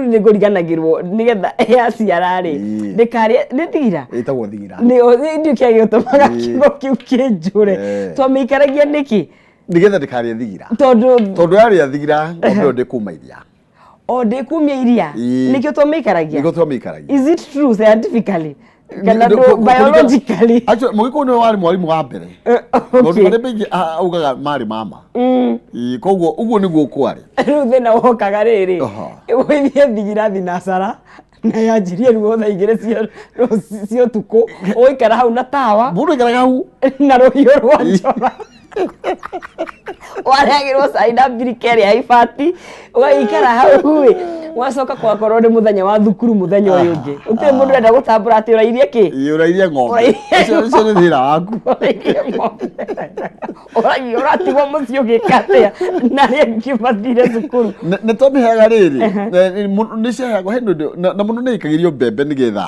Rĩu nĩ ngũriganagĩrwo nĩgetha yaciara rĩ, ndĩkarĩe nĩ thigira. Ĩtagwo thigira. Nĩ ndiũ kĩa gĩtũmaga kiugo kĩu kĩnjũre. Twamĩikaragia nĩkĩ? Nĩgetha ndĩkarĩe thigira. Tondũ Tondũ yarĩa thigira, ng'ombe ĩyo ndĩkuma iria. O ndĩkumia iria. Nĩkĩo twamĩikaragia. Nĩkĩo twamĩikaragia. Is it true scientifically? Kana biologically? Actually, Mũgĩkũyũ nĩwe warĩ mwarimũ wa mbere. Maũndũ marĩa maingĩ augaga marĩ mama. Koguo ũguo nĩguo kwarĩ. Rĩu thĩna wokaga rĩrĩ, ũgũithie thigira thinacara na yanjirie ruo thaa 2 cia ũtukũ, ũgũikara hau na tawa. Mũndũ aikaraga hau. Na rũhiũ rwa njora. Warehagĩrwo cai na mbirika ĩrĩa ya ibati, ũgaikara hau ĩ, wacoka gwakorwo nĩ mũthenya wa thukuru mũthenya ũyũ ũngĩ. Gũtirĩ mũndũ ũrenda gũtambũra atĩ ũrairie kĩ? Ĩĩ, ũrairie ng'ombe. Ũrairie Ũcio ũcio nĩ wĩra waku. Ũrairie ng'ombe. Ũragia ũratigwo mũciĩ ũgĩka atĩa na arĩa angĩ mathire cukuru. Nĩ twamĩheaga rĩrĩ, nĩ ciaheagwo he ndũ na mũno nĩ ĩikagĩrio mbembe nĩgetha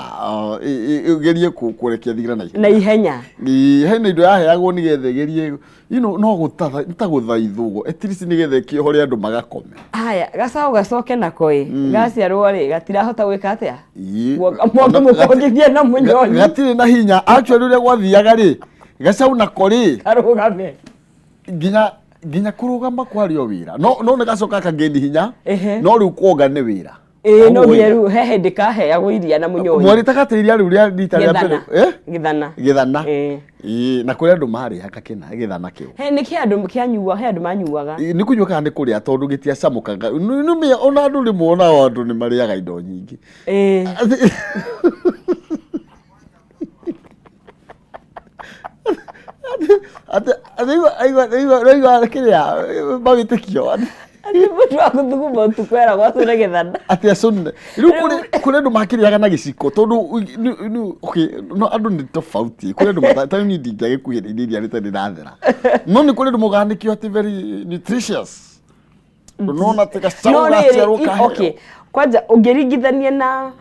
ĩgerie kũrekia thigira na ihenya. Na ihenya. Ĩĩ, hena indo yaheagwo nĩgetha ĩgerie no gũtatha nĩ ta gũthaithwo at least nĩgetha ĩkĩohore andũ magakome. Haya, gacaũ gacoke nako ĩ, gaciarwo rĩ, gatirahota gwĩka atĩa? Ĩĩ. Mwaka mũkongithie na mũnyonyi. Gatirĩ na hinya. Actually ũrĩa gwathiaga rĩ, gacaũ nako rĩ, Karũgame. Nginya kũrũgama kwarĩ o wĩra. No nĩ gacoka kageni hinya, no rĩu kuonga nĩ wĩra. Ĩĩ, no nginya rĩu he hĩndĩ kaheagwo iria na mũnyonyi. Mwarĩ ta gate iria rĩu rĩa rita rĩa mbere. Gĩthana. Gĩthana. Ĩĩ, na kũrĩ andũ marĩaga kĩna gĩthana kĩu. He nĩ kĩa andũ kĩanyua, he andũ manyuaga. Nĩ kũnyua kana nĩ kũrĩa tondũ gĩtiacamũkaga. Nĩ ona andũ rĩmwe ona andũ nĩ marĩaga indo nyingĩ. Atĩ aigua kĩrĩa mawĩtĩkio. Atĩ mũndũ wa gũthuguma ũtukũ eragwo acũne gĩthana. Atĩ acũne. Rĩu kũrĩ andũ makĩrĩaga na gĩciko tondũ okay, no andũ nĩ tofauti. Kũrĩ andũ mata ta niĩ ndingĩagĩkuhĩrĩirie iria rĩtarĩ rĩrathera. No nĩ kũrĩ andũ moigaga nĩkĩo atĩ very nutritious. Nona atĩ gacaũ No rĩrĩ, gaciarwo kaheo. Okay, kwanja ũngĩringithania na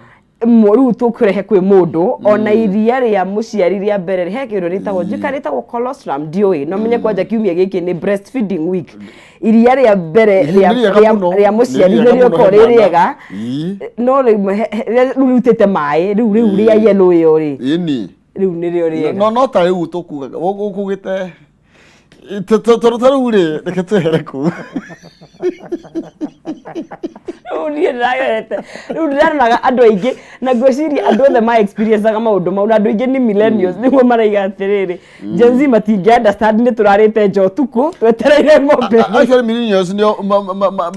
rĩu tũkũrehe kwĩ mũndũ ona iria rĩa mũciari rĩa mbere he kĩndũ rĩtagwo njĩka rĩtagwo colostrum, ndiũĩ, no menye kwanja kiumia gĩkĩ nĩ breastfeeding week. Iria rĩa mbere Nĩ rĩega mũno. rĩa mũciari Nĩ rĩega nĩ mũno rĩkorwo he rĩ mwana. rĩega. No rĩmwe rĩu rĩrutĩte maĩ, rĩu rĩa yellow ĩyo rĩ, Ĩni. rĩu nĩrĩo rĩega. No ta rĩu tũkugaga, ũkugĩte tondũ ta rĩu rĩ, reke twehere kũu. Rĩu niĩ ndĩragerete, rĩu ndĩraroraga andũ aingĩ na ngwĩciria andũ othe ma experienceaga maũndũ mau, na andũ aingĩ nĩ millennials nĩguo maraiga atĩrĩrĩ, Gen Z matingĩ understand nĩ tũrarĩte nja ũtukũ twetereire ng'ombe. Actually millennials nĩo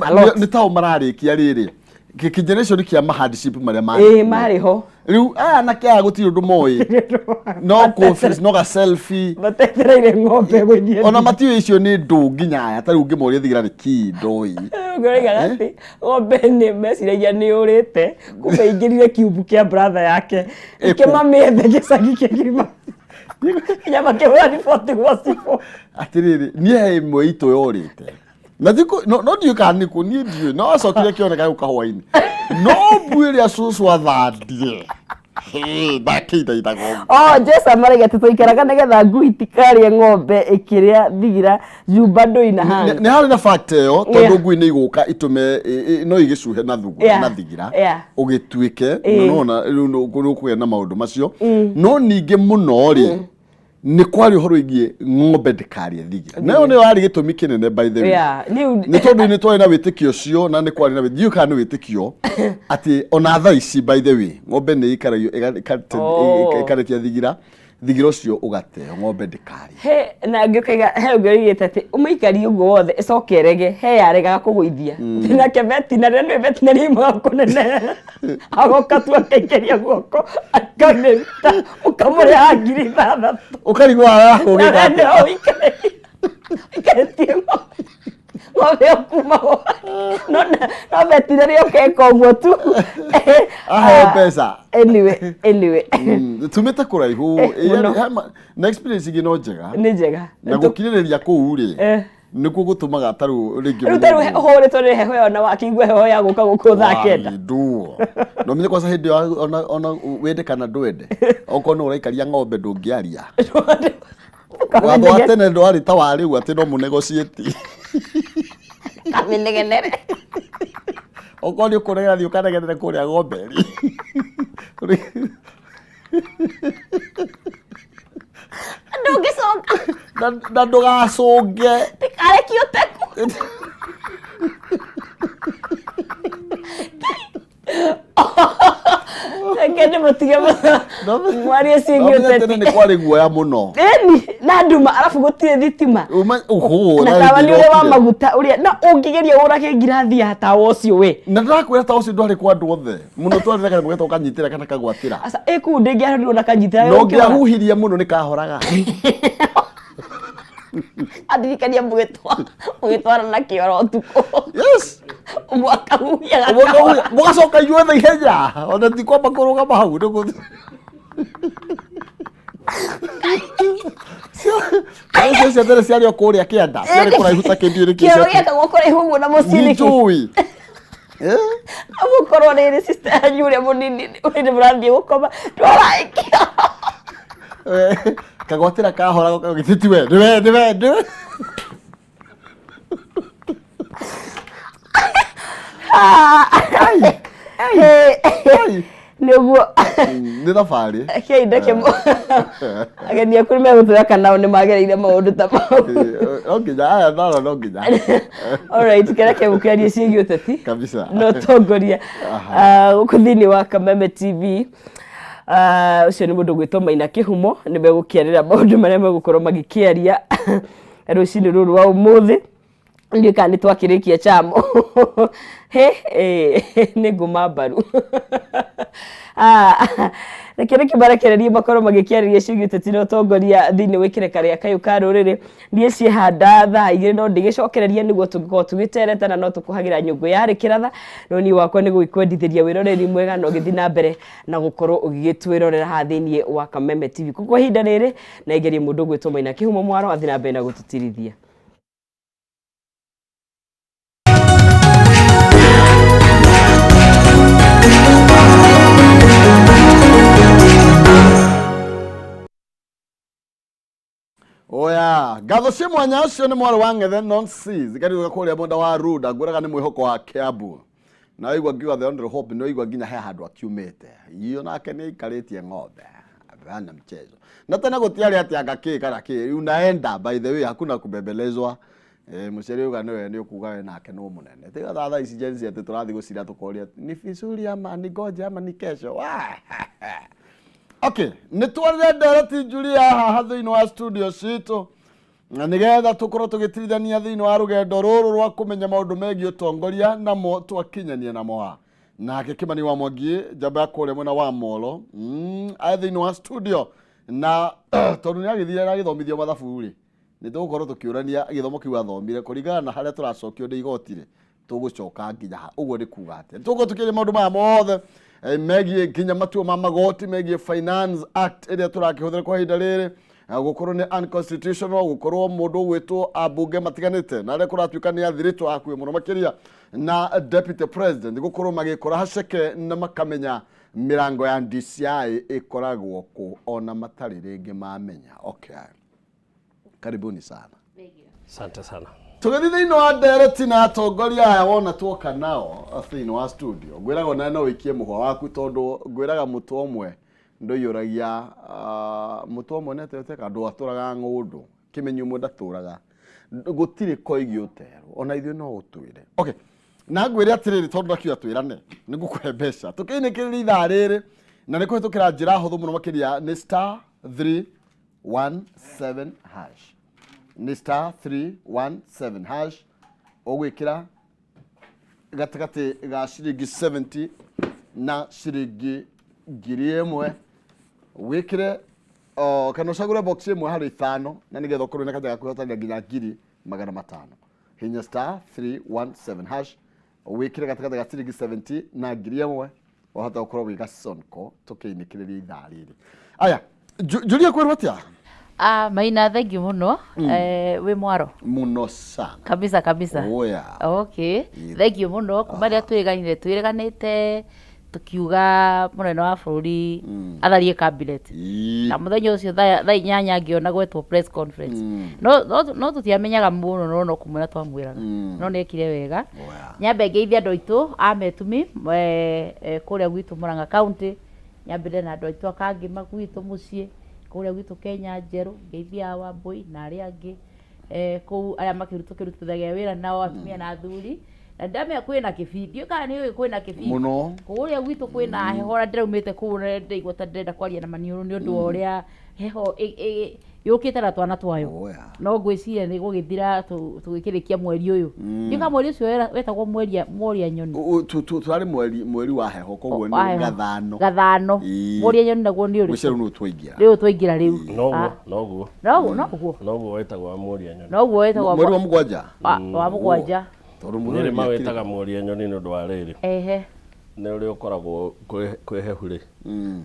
A lot. nĩ tao mararĩkia rĩrĩ generation kĩa ma hardship marĩa marĩ. Ĩĩ, marĩ ho. Rĩu aya anake aya gũtirĩ ũndũ moĩ, no kũ no ga selfie. Matetereire ng'ombe gũthiĩ. Ona matiũĩ icio nĩ ndũ nginya aya ta rĩu ũngĩmoria thigira nĩ kĩ ndoĩ. Ngũraiga atĩ ng'ombe nĩ meciragia nĩ ũrĩte, kumbe ingĩrire kiumbu kĩa brother yake, ĩkĩmamĩethe gĩcagi kĩgima nginya makĩhũra riboti gwa cibũ. Atĩrĩrĩ, niĩ he ĩmwe itũ yorĩte na thikũ no ndiũĩ kana nĩ kũ, niĩ ndiũĩ, no acokire kĩoneka gau kahũa-inĩ, no mbu ĩrĩa cũcũ athandire ndakĩithaithaga ũguo. Oh, Jesu maraiga atĩ twaikaraga nĩgetha ngui itikarĩe ng'ombe ĩkĩrĩa thigira nyumba ndũi na hang. Nĩ harĩ na fact ĩyo tondũ ngui nĩ igũka itũme no igĩcuhe na thugu na thigira ũgĩtuĩke nona rĩu nĩ ũkũgĩa na maũndũ macio, no ningĩ mũno rĩ nĩ kwarĩ ũhoro wĩgiĩ ng'ombe ndĩkarĩe thigira, nayo nĩyo yarĩ gĩtũmi kĩnene, by the way. Nĩ tondũ nĩ twarĩ na wĩtĩkio ũcio na nĩ kwarĩ na ndiũĩ kana nĩ wĩtĩkio atĩ ona thaa ici, by the way, ng'ombe nĩ ĩikaragio ĩkarekia thigira, thigira ũcio ũgateo ng'ombe ndĩkarĩe. He na ngĩkaiga he ũngĩ oigĩte atĩ ũmĩikarie ũguo wothe ĩcoke ĩrege, he yaregaga kũgũithia nake vetinarĩ nĩ vetinarĩ imaga kũnene agoka tu akaingĩria guoko akamĩruta, ũkamũrĩha 6,000. Ũkarigwo arahũgĩka atĩa. Ũikarĩtie ng'ombe ĩyo kuma ho no vetinarĩ ũkeka ũguo tu. Aheo mbeca. Anyway. Tumĩte kũraihu. Mũno. Na experience ingĩ no njega. Nĩ njega. Na gũkirĩrĩria kũu rĩ, nĩkuo gũtũmaga tarĩu rĩngĩ Rĩu tarĩu ũhũrĩtwo nĩ heho ĩyo na wakĩigua heho ya gũka gũkũ thaa 9. Nduo no menye kwanza hĩndĩ ĩyo ona wende kana ndwende, okorwo nĩ ũraikaria ng'ombe ndũngĩaria. Watho wa tene ndwarĩ ta wa rĩu atĩ no mũnegotiate. Kamĩnegenere. Okorwo nĩ ũkũregera thiĩ ũkaregerere kũrĩa gomberi. Ndũngĩcoka. Na ndũgacũnge. Tikarekio teku. Reke ndĩmũtige mwarie ciĩgiĩ Tene ũteti. nĩ kwarĩ guoya mũno. Ĩni na nduma arabu gũtirĩ thitima. Uma ũhũ Na tawa nĩ ũrĩa wa maguta ũrĩa na ũngĩgeria ũrage ngirathi ya tawa ũcio we. Na ndĩrakwĩra tawa ũcio ndwarĩ kwa andũ othe. Mũno twarĩ na kanyamũ getagwo kanyitĩra kana kagwatĩra. Aca ĩ kũu ndĩngĩarorirwo na kanyitĩra. Na ũngĩahuhirie mũno nĩ kahoraga. Andirikania mũgĩtwara na kĩoro ũtukũ. Yes. Ũmwe akahuhia gakahora. Mũgacoka inyuothe ihenya. Ona ti kwamba kũrũgama hau. Nĩ Ciana cia tene ciarĩ o kũrĩa kĩanda. Ciarĩ kũraihu ta kĩndiũ nĩkĩ. Kĩoro gĩakagwo kũraihu ũguo na mũciĩ nĩkĩ? Njũĩ. Eh? Mũkorwo rĩrĩ sister yanyu ũrĩa mũnini hĩndĩ mũrathiĩ gũkoma twara kĩoro. Kagwatĩra kahora githĩ ti we nĩwe nĩwe nĩwe. Ai. Nĩguo. Nĩ thabarĩ. Kei ndeke ageni aku nĩ megũtwĩra kana o nĩ magereire maũndũ ta mau. No nginya aya thara no nginya. Alright, kĩreke gũkĩaria ciĩgiĩ ũteti Kabisa. na ũtongoria gũkũ thĩinĩ wa Kameme TV. Ũcio nĩ mũndũ gwĩtwo Maina Kĩhumo, nĩ megũkĩarĩra maũndũ marĩa megũkorwo magĩkĩaria rũcinĩ rũrũ rwa ũmũthĩ. Ndiũĩ kana nĩ twakĩrĩkia chamo. He, nĩ ngũma mbaru. Reke rĩkĩmarekererie makorwo magĩkĩarĩria ciĩgiĩ ũteti na ũtongoria thĩinĩ wa ikereka rĩa kayũ ka rũrĩrĩ. Niĩ ciehanda thaa 2 no ndĩgĩcokererie nĩguo tũngĩkorwo tũgĩtereta na no tũkũhagĩra nyũngũ yarĩ kĩratha. No niĩ wakwa nĩ gũgĩkwendithĩria wĩroreri mwega na ũgĩthiĩ na mbere na gũkorwo ũgĩgĩtwĩrorera haha thĩinĩ wa Kameme TV. Kwa ihinda rĩrĩ na igerie mũndũ ũgwĩtwo Maina Kĩhumo Mwaro athiĩ na mbere na gũtũtirithia. Oya, ngatho cia mwanya ũcio nĩ mwarĩ wa ng'ethe nonsi zikariũka kũrĩa mwena wa Runda ngwĩraga nĩ mwĩhoko wa Kiambu na waigua ngiuga the only hope nĩ waigua nginya he handũ akiumĩte iyo nake nĩ aikarĩtie ng'ombe hapana mchezo na tene gũtiarĩ atĩ anga kĩ kana kĩ unaenda by the way hakuna kubembelezwa. Mũciari uga nĩwe nĩ ũkuga we nake no mũnene tiga thaa ici Gen Z atĩ tũrathiĩ gũcira tũkoria ni vizuri ama ni ngoje ama ni kesho. Wah! Okay, nĩ twarire ndereti Julia haha thĩinĩ wa studio citũ na nĩgetha tũkorwo tũgĩtirithania thĩinĩ wa rũgendo rũrũ rwa kũmenya maũndũ megiĩ ũtongoria namo twakinyania namo ha nake Kĩmani wa Mwangi njamba ya kũrĩa mwena wa Molo arĩ thĩinĩ wa studio na tondũ nĩ agĩthire na agĩthomithio mathabu rĩ nĩ tũgũkorwo tũkĩũrania gĩthomo kĩu athomire kũringana na harĩa tũracokio nĩ igoti rĩ tũgũcoka nginya ha ũguo nĩ kuga atĩa tũgũkorwo tũkĩaria maũndũ maya mothe megiĩ nginya matua ma magoti megiĩ Finance Act ĩrĩa tũrakĩhũthĩra kwa ihinda rĩrĩ gũkorwo nĩ unconstitutional gũkorwo mũndũ ũgwĩtwo ambunge matiganĩte na arĩa kũratuĩka nĩ athirĩtwo hakuhĩ mũno makĩria na deputy president gũkorwo magĩkora haceke na makamenya mĩrango ya DCI ĩkoragwo kũ ona matarĩ rĩngĩ mamenya. Okay. Karibuni sana. Asante sana. Tũgĩthiĩ thĩinĩ wa ndereti na atongoria aya wona tuoka nao thĩinĩ wa studio ngwĩraga ona no wĩikie mũhwa waku tondũ ngwĩraga mũtwe ũmwe ndũiyũragia mũtwe ũmwe nĩ atĩ ndwatũraga ng'ũndũ kĩmenyi ũmwe ndatũraga gũtirĩ koigi ũterwo ona ithuĩ no ũtwĩre. Okay, na ngwĩre atĩrĩrĩ tondũ ndakiuga twĩrane nĩ ngũkũhe mbeca tũkĩinĩkĩrĩria ithaa rĩrĩ na nĩ kũhĩtũkĩra njĩra hũthũ mũno makĩria nĩ star 317 hash nĩ star 317 hash ũgwĩkĩra gatagatĩ ga ciringi 70 na ciringi 1000 wĩkĩre kana ũcagũre box ĩmwe harĩ ithano na nĩgetha ũkorwo na kanya ga kwĩhotanĩra nginya 500,000. Hinya star 317 hash wĩkĩre gatagatĩ ga ciringi 70 na 1000 wahota gũkorwo wĩ gaconko tũkĩinĩkĩrĩria ithaa rĩrĩ. Aya, Julia kwĩrwo atĩa? Maina thengiũ mũno. Wĩ mwaro mũno sana kabisa kabisa. Oya. Okay, thengiũ mũno kuma rĩrĩa twĩrĩganire twĩrĩganĩte Tũkiuga mũnene wa bũrũri atharie cabinet. Na mũthenya ũcio thaa 8 ngĩona gwetwo press conference. No tũtiamenyaga mũno, no kũmwĩra twamwĩraga. No nĩekire wega. Oya. Nyambe ngeithie andũ aitũ a Metumi kũrĩa gwitũ Murang'a County, nyambĩrĩre na andũ aitũ a Kangĩma gwitũ mũciĩ, kũrĩa gwitũ Kenya Njerũ, ngeithie a Wambũi na arĩa angĩ kũu arĩa tũkĩrutithagia wĩra nao, atumia na athuri. Na ndamenya kwĩna kĩbii, ndiũĩ kana nĩ ũĩ kwĩna kĩbii. Mũno. Kũrĩa gwitũ kwĩna heho, na ndĩraumĩte kũu na ndĩraigua ta ndĩrenda kwaria na maniũrũ nĩ ũndũ wa ũrĩa heho yũkĩte na twana twayo. Oya. No ngwĩciria nĩ gũgĩthira tũgĩkĩrĩkia mweri ũyũ. Ndiũĩ kana mweri ũcio wetagwo mworia nyoni. Tũrarĩ mweri wa heho, koguo Wa nĩ heho. Gathano. Gathano. Mworia nyoni naguo nĩ ũrĩkũ? Ngwĩciria rĩu nĩguo twaingĩra. Rĩu twaingĩra rĩu. Noguo, Ah. noguo. Noguo, noguo. Noguo wetagwo wa mworia nyoni. Noguo wetagwo Mweri wa mũgwanja? Wa mũgwanja. Tondũ mweri Nyĩrĩ wa mawĩtaga mworia nyoni nĩ ũndũ wa rĩrĩ. Nĩ ũrĩa ũkoragwo kwĩ hehu rĩ,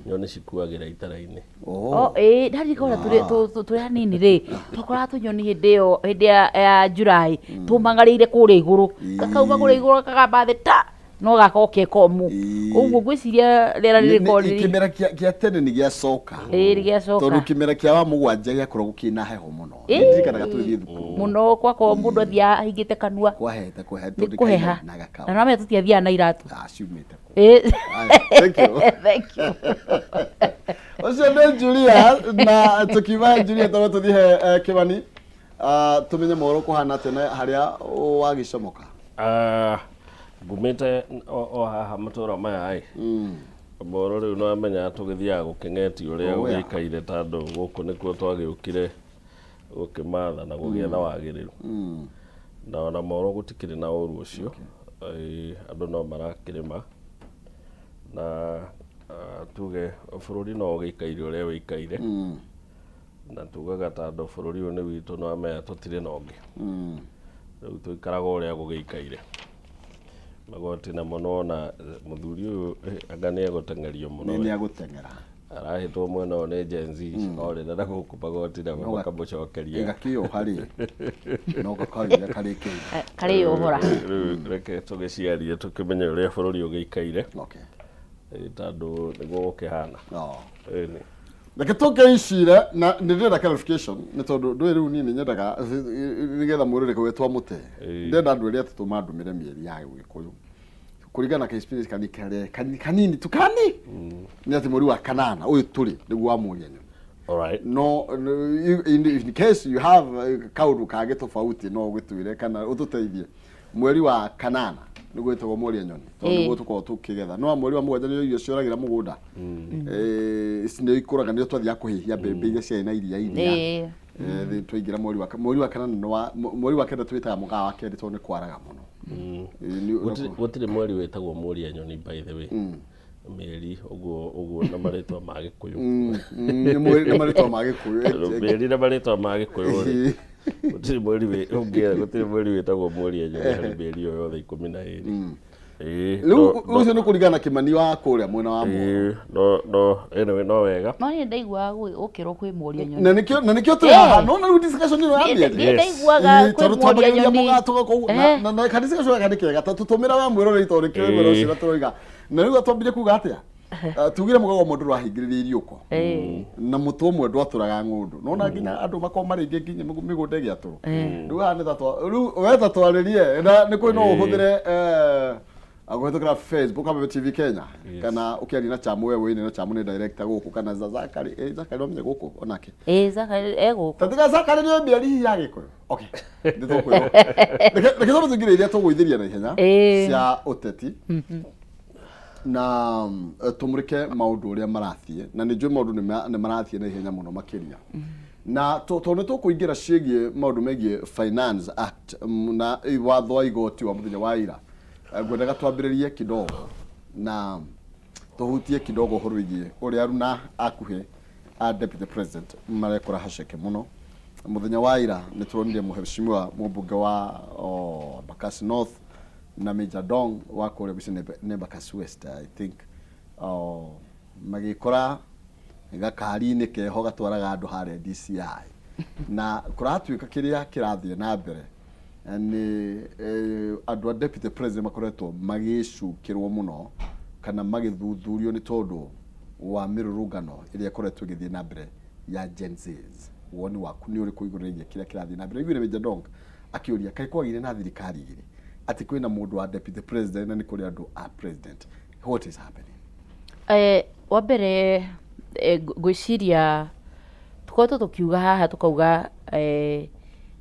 nyoni cikuagĩra itara-inĩ. Oh, ĩĩ, ndarikona tũrĩ anini rĩ, twakoraga tũnyoni hĩndĩ ĩyo, hĩndĩ ya July, tũmang'arĩire kũrĩa igũrũ, gakauma kũrĩa igũrũ kakamba thĩ ta, no gakorwo ke komũ. Ũguo ngwĩciria rĩera rĩrĩkorwo rĩrĩ Kĩmera kĩa tene nĩ gĩacoka. Ĩĩ, nĩ gĩacoka. Tondũ kĩmera kĩa wa mũgwanja gĩakoragwo kĩna heho mũno. Ndirikanaga tũgĩthiĩ thukuru. Mũno, gwakorwo mũndũ athiaga ahingĩte kanua. Kwahete kwahete. Nĩ Tondũ kũheha. kaina Na gakao. no tũtiathiaga na iratũ. Ah, ciumĩte kũ. Ĩĩ. Aya, thank you. Thank you. Ũcio nĩ Julia, na tũkiuma Julia tondũ tũthiĩ he Kĩmani. Ah, tũmenye mohoro kũhana atĩa na harĩa wagĩcomoka. Ah, ngumĩte o haha matũra maya ĩ, mohoro rĩu no amenya tũgĩthiaga gũkĩng'eti ũrĩa Oh, yeah. gũgĩikaire, tondũ gũkũ nĩkuo twagĩũkire gũkĩmatha na gũgĩetha wagĩrĩru, na ona mohoro gũtikĩrĩ na ũru ũcio. Andũ no marakĩrĩma na tuge bũrũri no ũgĩikaire ũrĩa wĩikaire, na tugaga tondũ bũrũri ũyũ nĩ witũ, no amenya tũtirĩ na ũngĩ. Rĩu tũikaraga ũrĩa gũgĩikaire. Magoti namo nĩwona mũthuri ũyũ anga nĩ egũteng'erio mũno. Nĩ agũteng'era. Arahĩtwo mwena ũyũ nĩ Gen Z orĩra na gũkũ magoti namo makamũcokeria. Ĩgakĩoha rĩ, no gakarĩra karĩkĩire. Karĩyohora. Rĩu reke tũgĩciarie tũkĩmenye ũrĩa bũrũri ũgĩikaire. Tondũ nĩguo gũkĩhana. Oh. Ĩni. Reke tũkĩicire na nĩ ndĩrenda clarification, nĩ tondũ ndũĩ rĩu niĩ nĩ nyendaga nĩgetha mwĩrore we twamũte. Ndĩrenda andũ erĩ atatũ mandũmĩre mĩeri ya Gĩkũyũ kũringana na ka experience kani karĩa kanini tu kani nĩ atĩ mweri wa kanana ũyũ tũrĩ nĩguo wa mũria nyoni. No in case you have kaũndũ kangĩ tofauti, no ũgĩtwĩre kana ũtũteithie. Mweri wa kanana nĩguo wĩtagwo mworia nyoni, tondũ nĩguo tũkoragwo tũkĩgetha. No mweri wa mũgwanja nĩo irio cioragĩra mũgũnda. Ici nĩo ikũraga, nĩo twathiaga kũhĩhia mbembe iria ciarĩ na iria iria. Twaingĩra mweri wa kanana nĩ wa mweri wa kenda twĩtaga mũgaa wa kerĩ, tondũ nĩ kwaraga mũno. Gũtirĩ mweri wĩtagwo mũria nyoni, by the way. Mĩeri ũguo ũguo na marĩtwa ma Gĩkũyũ. Nĩ marĩtwa ma Gĩkũyũ. Mĩeri na marĩtwa ma Gĩkũyũ rĩ, gũtirĩ mweri ũngĩ, gũtirĩ mweri wĩtagwo mũria nyoni harĩ mĩeri ĩyo yothe 12. Rĩu ũcio nĩ kũringana na Kĩmani wa kũrĩa mwena wa Moro. Ĩĩ, no anyway, no wega. No niĩ ndaiguaga gũkĩrwo kwĩ mũria nyoni. Na nĩkĩo tũrĩ haha, no na rĩu discussion ĩno ya mĩeri. Niĩ ndaiguaga Ĩĩ, kwĩ tondũ mũria twambagĩrĩria nyoni. mũgaa tũgakorwo na ka discussion gaka nĩ kega, ta tũtũmĩra we mwĩroreri, tondũ nĩkĩo mwĩroreri ũcio tũroiga. Na rĩu twambire kuga atĩa? Tugire mũgago ũmwe ndũrahingĩrĩria iriũko na mũtĩ ũmwe ndwatũraga ng'ũndũ, nona nginya andũ makorwo marĩngĩ nginya mĩgũnda ĩgĩatũrwo. Rĩu haha nĩ tatwa rĩu we tatwarĩrie, na nĩ kũrĩ no ũhũthĩre kũhĩtũkĩra Facebook Kameme TV Kenya, kana ũkĩaria na Chamu, we wĩine na Chamu nĩ director gũkũ, kana Zakari, Zakari wamenye gũkũ onake. Ĩĩ, Zakari egũkũ. Tatiga Zakari nĩ mĩeri hihi ya Gĩkũyũ. Okay, nĩ tũkwĩrwo. Reke twambe tũingĩre iria tũgũithĩria na ihenya cia ũteti na tũmũrĩke maũndũ ũrĩa marathiĩ, na nĩ njũĩ maũndũ nĩ marathiĩ na ihenya mũno makĩria, na tondũ nĩ tũkũingĩra ciĩgiĩ maũndũ megiĩ Finance Act na watho wa igoti wa mũthenya wa ira. Ngwendaga twambĩrĩrie kidogo na tũhutie kidogo ũhoro wĩgiĩ ũrĩa aruna akuhĩ a deputy president marekora haceke mũno. Mũthenya wa ira nĩ tũronire mheshimiwa mũmbunge wa Embakasi North na Major Dong wa kũrĩa Busia nĩ Embakasi West, I think, magĩkora gakari-inĩ keho gatwaraga andũ harĩa DCI, na kũratuĩka kĩrĩa kĩrathiĩ na mbere nĩ andũ a deputy president makoretwo magĩcukĩrwo mũno. Kana magĩthuthurio nĩ tondũ wa mĩrũrũngano ĩrĩa ĩkoretwo ĩgĩthiĩ na mbere ya Gen Zs. Woni waku nĩ ũrĩkũ igũrũ rĩgiĩ kĩrĩa kĩrathiĩ na mbere? Aiguire Mejja Donk akĩũria kaĩ kwagĩire na thirikari igĩrĩ, atĩ kwĩna mũndũ wa deputy president na nĩ kũrĩ andũ a president. What is happening? Wa mbere ngwĩciria tũkoretwo tũkiuga haha tũkauga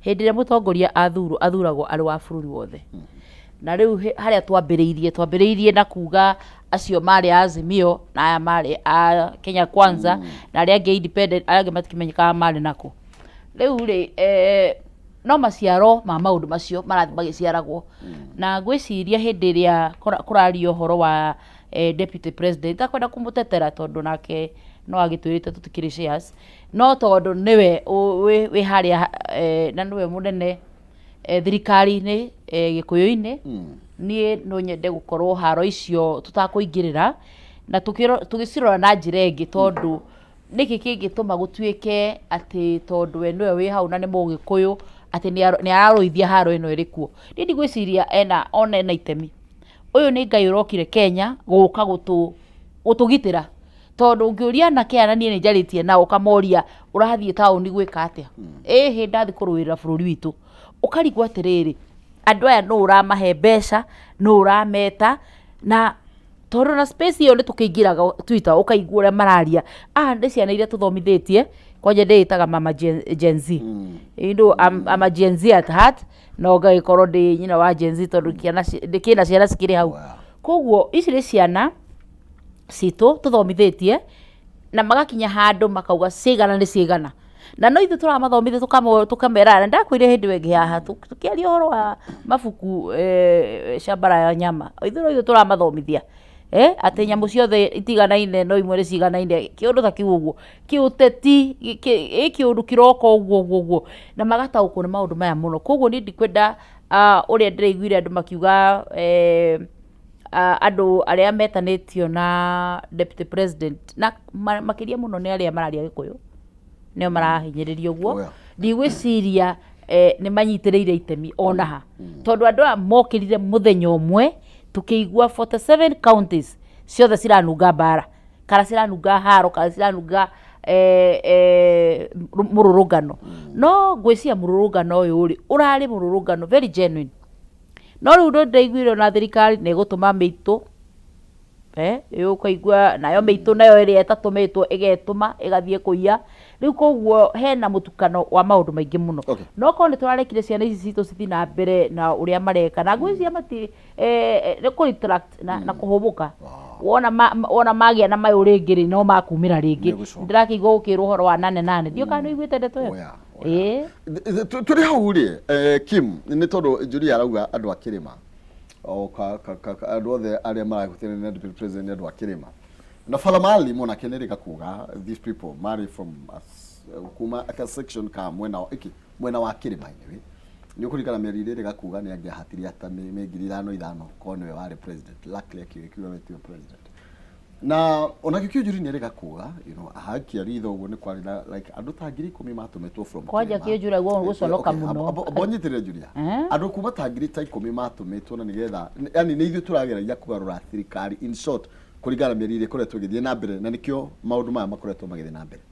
hĩndĩ ĩrĩa mũtongoria athurwo athuragwo arĩ wa bũrũri wothe. Na rĩu harĩa twambĩrĩirie twambĩrĩirie na kuga acio marĩ a Azimio na aya marĩ a Kenya Kwanza na arĩa angĩ independent, arĩa angĩ matikĩmenyekaga marĩ nakũ. Rĩu rĩ no maciaro ma maũndũ macio marathiĩ magĩciaragwo. Na ngwĩciria hĩndĩ ĩrĩa kũrario ũhoro wa deputy president, itakwenda kũmũtetera tondũ nake no agĩtwĩrĩte tũtikĩrĩ shares, no tondũ nĩwe wĩ harĩa na nĩwe mũnene thirikari-inĩ gĩkũyũ-inĩ, niĩ no nyende gũkorwo haro icio tũtakũingĩrĩra na tũgĩcirora na njĩra ĩngĩ, tondũ nĩkĩ kĩngĩtũma gũtuĩke atĩ tondũ we nĩwe wĩ hau na nĩ mũgĩkũyũ atĩ nĩ ararũithia haro ĩno ĩrĩ kuo. Niĩ ndigwĩciria ena ona ena itemi. Ũyũ nĩ Ngai ũrokire Kenya gũka gũtũgitĩra, tondũ ũngĩũria anake aya na niĩ nĩ njarĩtie nao ũkamoria ũrathiĩ taũni gwĩka atĩa, ĩhĩ ndathiĩ kũrũĩrĩra bũrũri witũ. Ũkarigwo atĩrĩrĩ, andũ aya nũ ũramahe mbeca, nũ ũrameta, na tondũ na space ĩyo nĩ tũkĩingĩraga Twitter ũkaigua ũrĩa mararia. Aya nĩ ciana iria tũthomithĩtie, kwanja ndĩĩtaga mama Gen Z. You know, I'm a Gen Z at heart, no ngagĩkorwo ndĩ nyina wa Gen Z tondũ kĩna ciana cikĩrĩ hau. Koguo ici nĩ ciana citũ tũthomithĩtie na magakinya handũ makauga ciaigana nĩ ciaigana. Na no ithuĩ tũramathomithia tũkamera, na ndakwĩrire hĩndĩ ĩyo ĩngĩ haha tũkĩaria ũhoro wa mabuku Shamba la Wanyama, ithuĩ no ithuĩ tũramathomithia atĩ nyamũ ciothe itiganaine no imwe nĩ ciganaine, kĩũndũ ta kĩu ũguo, kĩũteti ĩ kĩũndũ kĩroka ũguo ũguo ũguo, na magataũkwo nĩ maũndũ maya mũno. Koguo niĩ ndikwenda ũrĩa ndĩraiguire andũ makiuga andũ arĩa metanĩtio na deputy president na makĩria mũno nĩ arĩa mararia Gĩkũyũ nĩo marahinyĩrĩrio ũguo. Ndigwĩciria nĩ manyitĩrĩire itemi ona ha, tondũ andũ aya mokĩrire mũthenya ũmwe tũkĩigua 47 counties ciothe ciranunga mbara, kana ciranunga haro, kana ciranunga mũrũrũngano. No ngwĩciria mũrũrũngano ũyũ rĩ ũrarĩ mũrũrũngano very genuine. No rĩu nĩ ndĩraiguire ona thirikari nĩ ĩgũtũma mĩitũ, ũkaigua nayo mĩitũ nayo ĩrĩa ĩtatũmĩtwo ĩgetũma ĩgathiĩ kũiya. Rĩu koguo hena mũtukano wa maũndũ maingĩ mũno. No korwo nĩ tũrarekire ciana ici citũ cithiĩ na mbere na ũrĩa mareka, na ngwĩciria mati nĩ kũ retract na kũhũmũka. Wona magĩa na mayũ rĩngĩ rĩ, no makumĩra rĩngĩ. Nĩgũcoka. Ndĩrakĩigua gũkĩrwo ũhoro wa nane nane, ndiũĩ kana nĩ ũiguĩte ndeto ĩyo. Oya, oya. Tũrĩ hau rĩ, Kim, nĩ tondũ Julia arauga andũ a kĩrĩma o andũ othe arĩa marahutania na deputy president nĩ andũ a kĩrĩma, na Falamali monake nĩ rĩga kuga these people marĩ from kuma a section ka mwena wa iki mwena wa kĩrĩma. Anyway, nĩ ũkũririkana mĩario ĩrĩa ĩrĩga kuga nĩ angĩahatirie ata mĩngiri ithano ithano korwo nĩwe warĩ president. Luckily akiuga we tiwe president, na onakĩo Kĩũnjuri nĩ ĩrĩga kuga ahakia ritho ũguo nĩ kwarĩ na like andũ ta 10,000 matũmĩtwo from Kwanja kĩrĩma. Kĩũnjuri aguo gũconoka mũno. Mbonyitĩrĩre Julia. Andũ kuma ta ngiri ta ikũmi matũmĩtwo na nĩgetha yani nĩ ithuĩ tũrageragia kũgarũra thirikari in short, kũringana na mĩario ĩrĩa ĩkoretwo ĩgĩthiĩ na mbere, na nĩkĩo maũndũ maya makoretwo magĩthiĩ na mbere.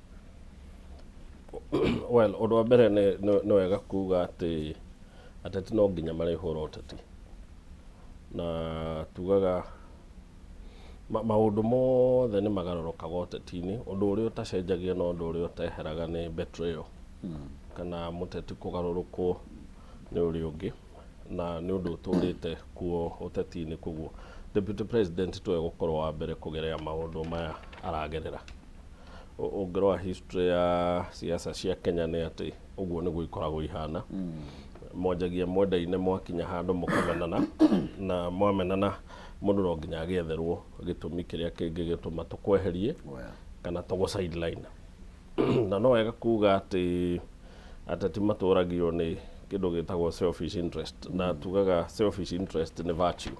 Well, ũndũ wa mbere nĩ wega kuga atĩ ateti no nginya marĩhũra ũteti, na tugaga maũndũ mothe nĩ magarũrũkaga ũteti-inĩ. Ũndũ ũrĩa ũtacenjagia na ũndũ ũrĩa ũteheraga nĩ betrayal kana mũteti kũgarũrũkwo nĩ ũrĩa ũngĩ, na nĩ ũndũ ũtũrĩte kuo ũteti-inĩ. Koguo deputy president tiwe gũkorwo wa mbere kũgerera maũndũ maya aragerera. Ũngĩrora history ya siasa cia Kenya nĩ atĩ ũguo nĩguo ikoragwo ihana. Mwanjagia mwendaine, mwakinya handũ mũkamenana, na mwamenana mũndũ no nginya agĩetherwo gĩtũmi kĩrĩa kĩngĩgĩtũma tũkweherie kana tũgũ sideline. Na no wega kuga atĩ ateti matũragio nĩ kĩndũ gĩtagwo selfish interest, na tugaga selfish interest nĩ virtue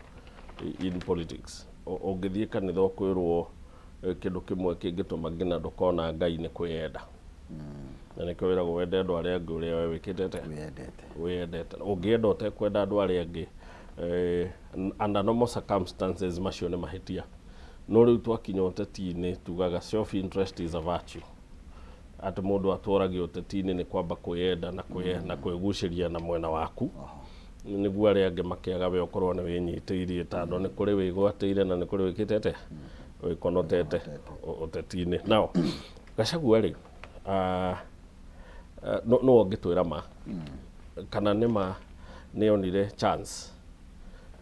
in politics. Ũngĩthiĩ kanitha ũkwĩrwo kĩndũ kĩmwe kĩngĩtũma nginya ndũkona Ngai nĩ kwĩyenda, na nĩkĩo wĩragwo wende andũ arĩa angĩ ũrĩa we wĩkĩte atĩa? Wĩyendete. Wĩyendete. Ũngĩenda ũtekwenda andũ arĩa angĩ, under normal circumstances macio nĩ mahĩtia. No rĩu twakinya ũteti-inĩ tugaga self interest is a virtue, atĩ mũndũ atũragia ũteti-inĩ nĩ kwamba kwĩyenda na kwĩ na kwĩgucĩria na mwena waku, nĩguo arĩa angĩ makĩaga we ũkorwo nĩ wĩnyitĩirie, tondũ nĩ kũrĩ wĩgwatĩire na nĩ kũrĩ wĩkĩte atĩa, wĩkonotete ũteti-inĩ. Now Gachagua rĩ, no ũngĩtwĩra ma kana nĩ ma nĩ onire chance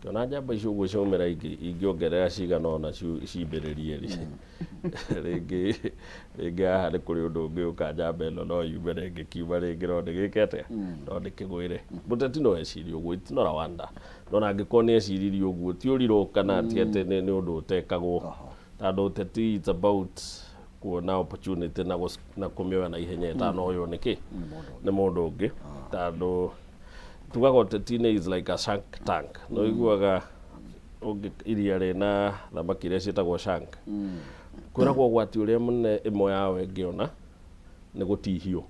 kĩona njamba icio ũguo ciaumĩra, ingĩongerera cigana ũna cimbĩrĩrie rĩ, rĩngĩ rĩngĩ haha nĩ kũrĩ ũndũ ũngĩ ũka, njamba ĩno no yume na ĩngĩkiuma rĩngĩ no ndĩgĩke atĩa, no ndĩkĩgwĩre. Mũteti no ecirie ũguo, it's not a wonder. No na angĩkorwo nĩ eciririe ũguo, ti ũrirũ kana ti atĩ nĩ ũndũ ũtekagwo, tondũ ũteti, it's about kuona opportunity na kũmĩoya na ihenya ĩtanoywo nĩ kĩ, nĩ mũndũ ũngĩ, tondũ tugaga ũteti-inĩ is like a shark tank. No iguaga iria rĩna thamaki iria ciĩtagwo shark, kwĩragwo ũgwati ũrĩa mũnene ĩmwe yao ĩngĩona nĩ gũtihio,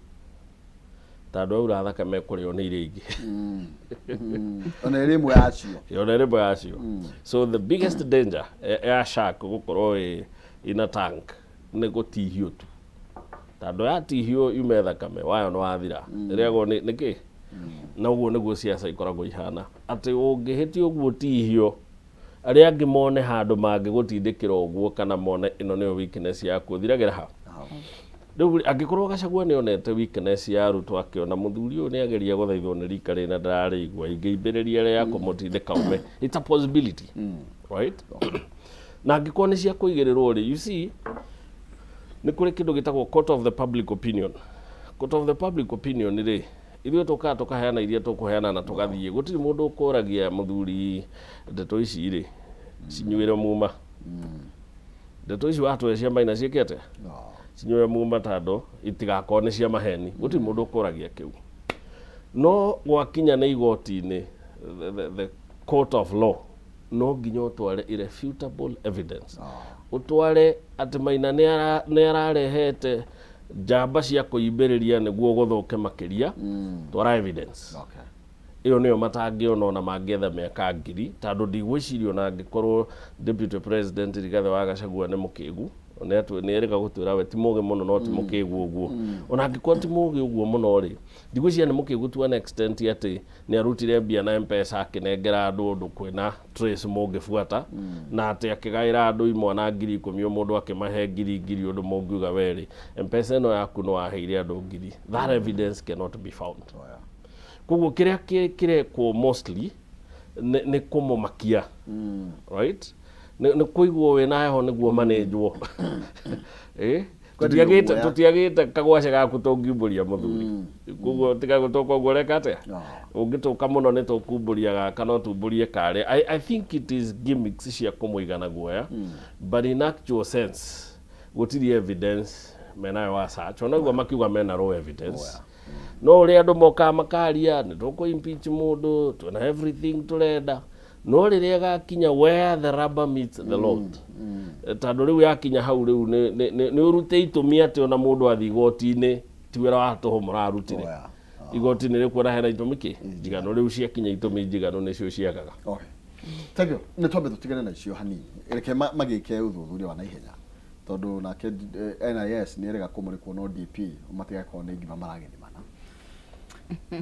tondũ aura thakame kũrĩo nĩ iria ingĩ. Ona ĩrĩ ĩmwe yacio. Ona ĩrĩ ĩmwe yacio. So the biggest danger ya shark gũkorwo ĩ in a tank nĩ gũtihio tu, tondũ yatihio yume thakame wayo nĩ wathira, ĩrĩagwo nĩ nĩkĩ. Na ũguo nĩguo ciaca ikoragwo ihana, atĩ ũngĩhĩtia ũguo ũtihio, arĩa angĩ mone handũ mangĩgũtindĩkĩra ũguo, kana mone ĩno nĩyo weakness yaku, ũthiragĩra ha. Rĩu angĩkorwo Gachagua nĩ onete weakness ya Ruto, akĩona mũthuri ũyũ nĩ ageria gũthaithwo nĩ rika rĩna ndararĩigua, ingĩimbĩrĩria rĩa kũmũtindĩka ume, it's a possibility, right? Na angĩkorwo nĩ cia kũigĩrĩrwo rĩ, you see, nĩ kũrĩ kĩndũ gĩtagwo court of the public opinion. Court of the public opinion rĩ, ithuĩ tũkaga tũkaheana iria tũkũheana na tũgathiĩ, gũtirĩ mũndũ ũkũragia mũthuri ndeto ici rĩ cinyuĩre muma, ndeto ici watũhe cia Maina ciĩke atĩa, cinyuĩre muma, tondũ itigakorwo nĩ cia maheni. Gũtirĩ mũndũ ũkũragia kĩu. No gwakinya nĩ igoti-inĩ, the court of law, no nginya ũtware irrefutable evidence, ũtware atĩ Maina nĩ ararehete njamba cia kũimbĩrĩria nĩguo gũthũke makĩria. Twara evidence. Ĩyo nĩyo matangĩona ona mangĩetha mĩaka 1000, tondũ ndigwĩciria ona angĩkorwo Deputy President Rigathĩ wa Gachagua nĩ mũkĩgu, nĩ erĩga gũtwĩra we ti mũgĩ mũno, no ti mũkĩgu ũguo. Ona angĩkorwo ti mũgĩ ũguo mũno rĩ, ndigwĩciria nĩ mũkĩgu to an extent atĩ nĩ arutire mbia na M-Pesa akĩnengera andũ ũndũ kwĩna trace mũngĩbuata, na atĩ akĩgaĩra andũ imwana 10,000, o mũndũ akĩmahe ngiri ngiri, ũndũ mũngiuga werĩ M-Pesa ĩno yaku no waheire andũ ngiri. That evidence cannot be found. Koguo kĩrĩa kĩrekwo mostly nĩ kũmũmakia, right? Nĩ kũigwo wĩna heho nĩguo manenjwo. Kwenderio Tũtiagĩte guoya. Tũtiagĩte kagwace gaku tũngiumbũria mũthuri, koguo tiga gũtũka ũguo ũreka atĩa. Ũngĩtũka mũno nĩ tũkumbũria gaka, no tumbũrie karĩa. I think it is gimmicks cia kũmũigana guoya, but in actual sense gũtirĩ evidence menayo wa search. Ona ũguo makiuga mena raw evidence, no ũrĩa andũ mokaga makaria nĩ tũkũ impeach mũndũ, twĩna everything tũrenda, no rĩrĩa gakinya where the rubber meets the road, tondũ rĩu yakinya hau rĩu nĩ ũrute itũmi atĩ ona mũndũ athiĩ igoti-inĩ ti wĩra wa tũhũ mũrarutire. Igoti-inĩ rĩkuona hena itũmi kĩ njiganu, rĩu ciakinya itũmi njiganu nĩcio ciagaga. Okay. Thank you. Nĩ twambe tũtigane na icio hanini, reke magĩke ũthuthuria wa naihenya, tondũ nake NIS nĩ erega kũmũrĩkwo, no DP matigakorwo nĩ ngima maragĩthimana.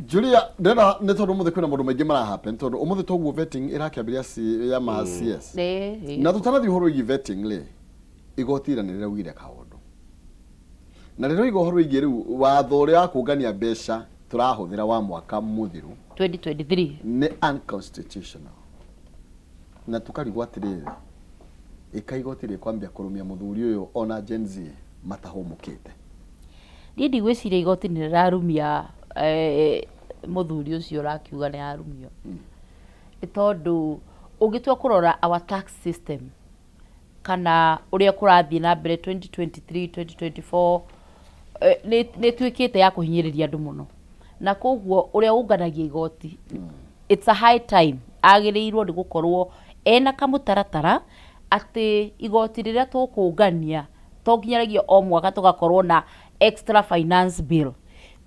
Julia, ndĩrenda nĩ tondũ ũmũthĩ kwĩna maũndũ maingĩ mara happen, tondũ ũmũthĩ toguo vetting ĩrakĩambĩrĩria ya ma CS. Ĩĩ. Na tũtanathiĩ ũhoro wĩgiĩ vetting rĩ, igoti ira nĩ rĩraugire kaũndũ na rĩroiga ũhoro wĩgiĩ rĩu watho ũrĩa wa kũngania mbeca tũrahũthĩra wa mwaka mũthiru. 2023. Nĩ unconstitutional, na tukarigwo atĩrĩrĩ, ĩka igoti rĩkwambia kũrũmia mũthuri ũyũ ona Gen Z matahũmũkĩte? Niĩ ndigwĩciria igoti nĩ rĩrarumia mũthuri ũcio ũrakiuga nĩ ararumio, nĩ tondũ ũngĩtua kũrora our tax system kana ũrĩa kũrathiĩ na mbere 2023 2024, nĩ ĩtuĩkĩte ya kũhinyĩrĩria andũ mũno, na koguo ũrĩa ũnganagia igoti, it's a high time agĩrĩirwo nĩ gũkorwo ena kamũtaratara atĩ igoti rĩrĩa tũkũngania to nginyanagia o mwaka tũgakorwo na extra finance bill,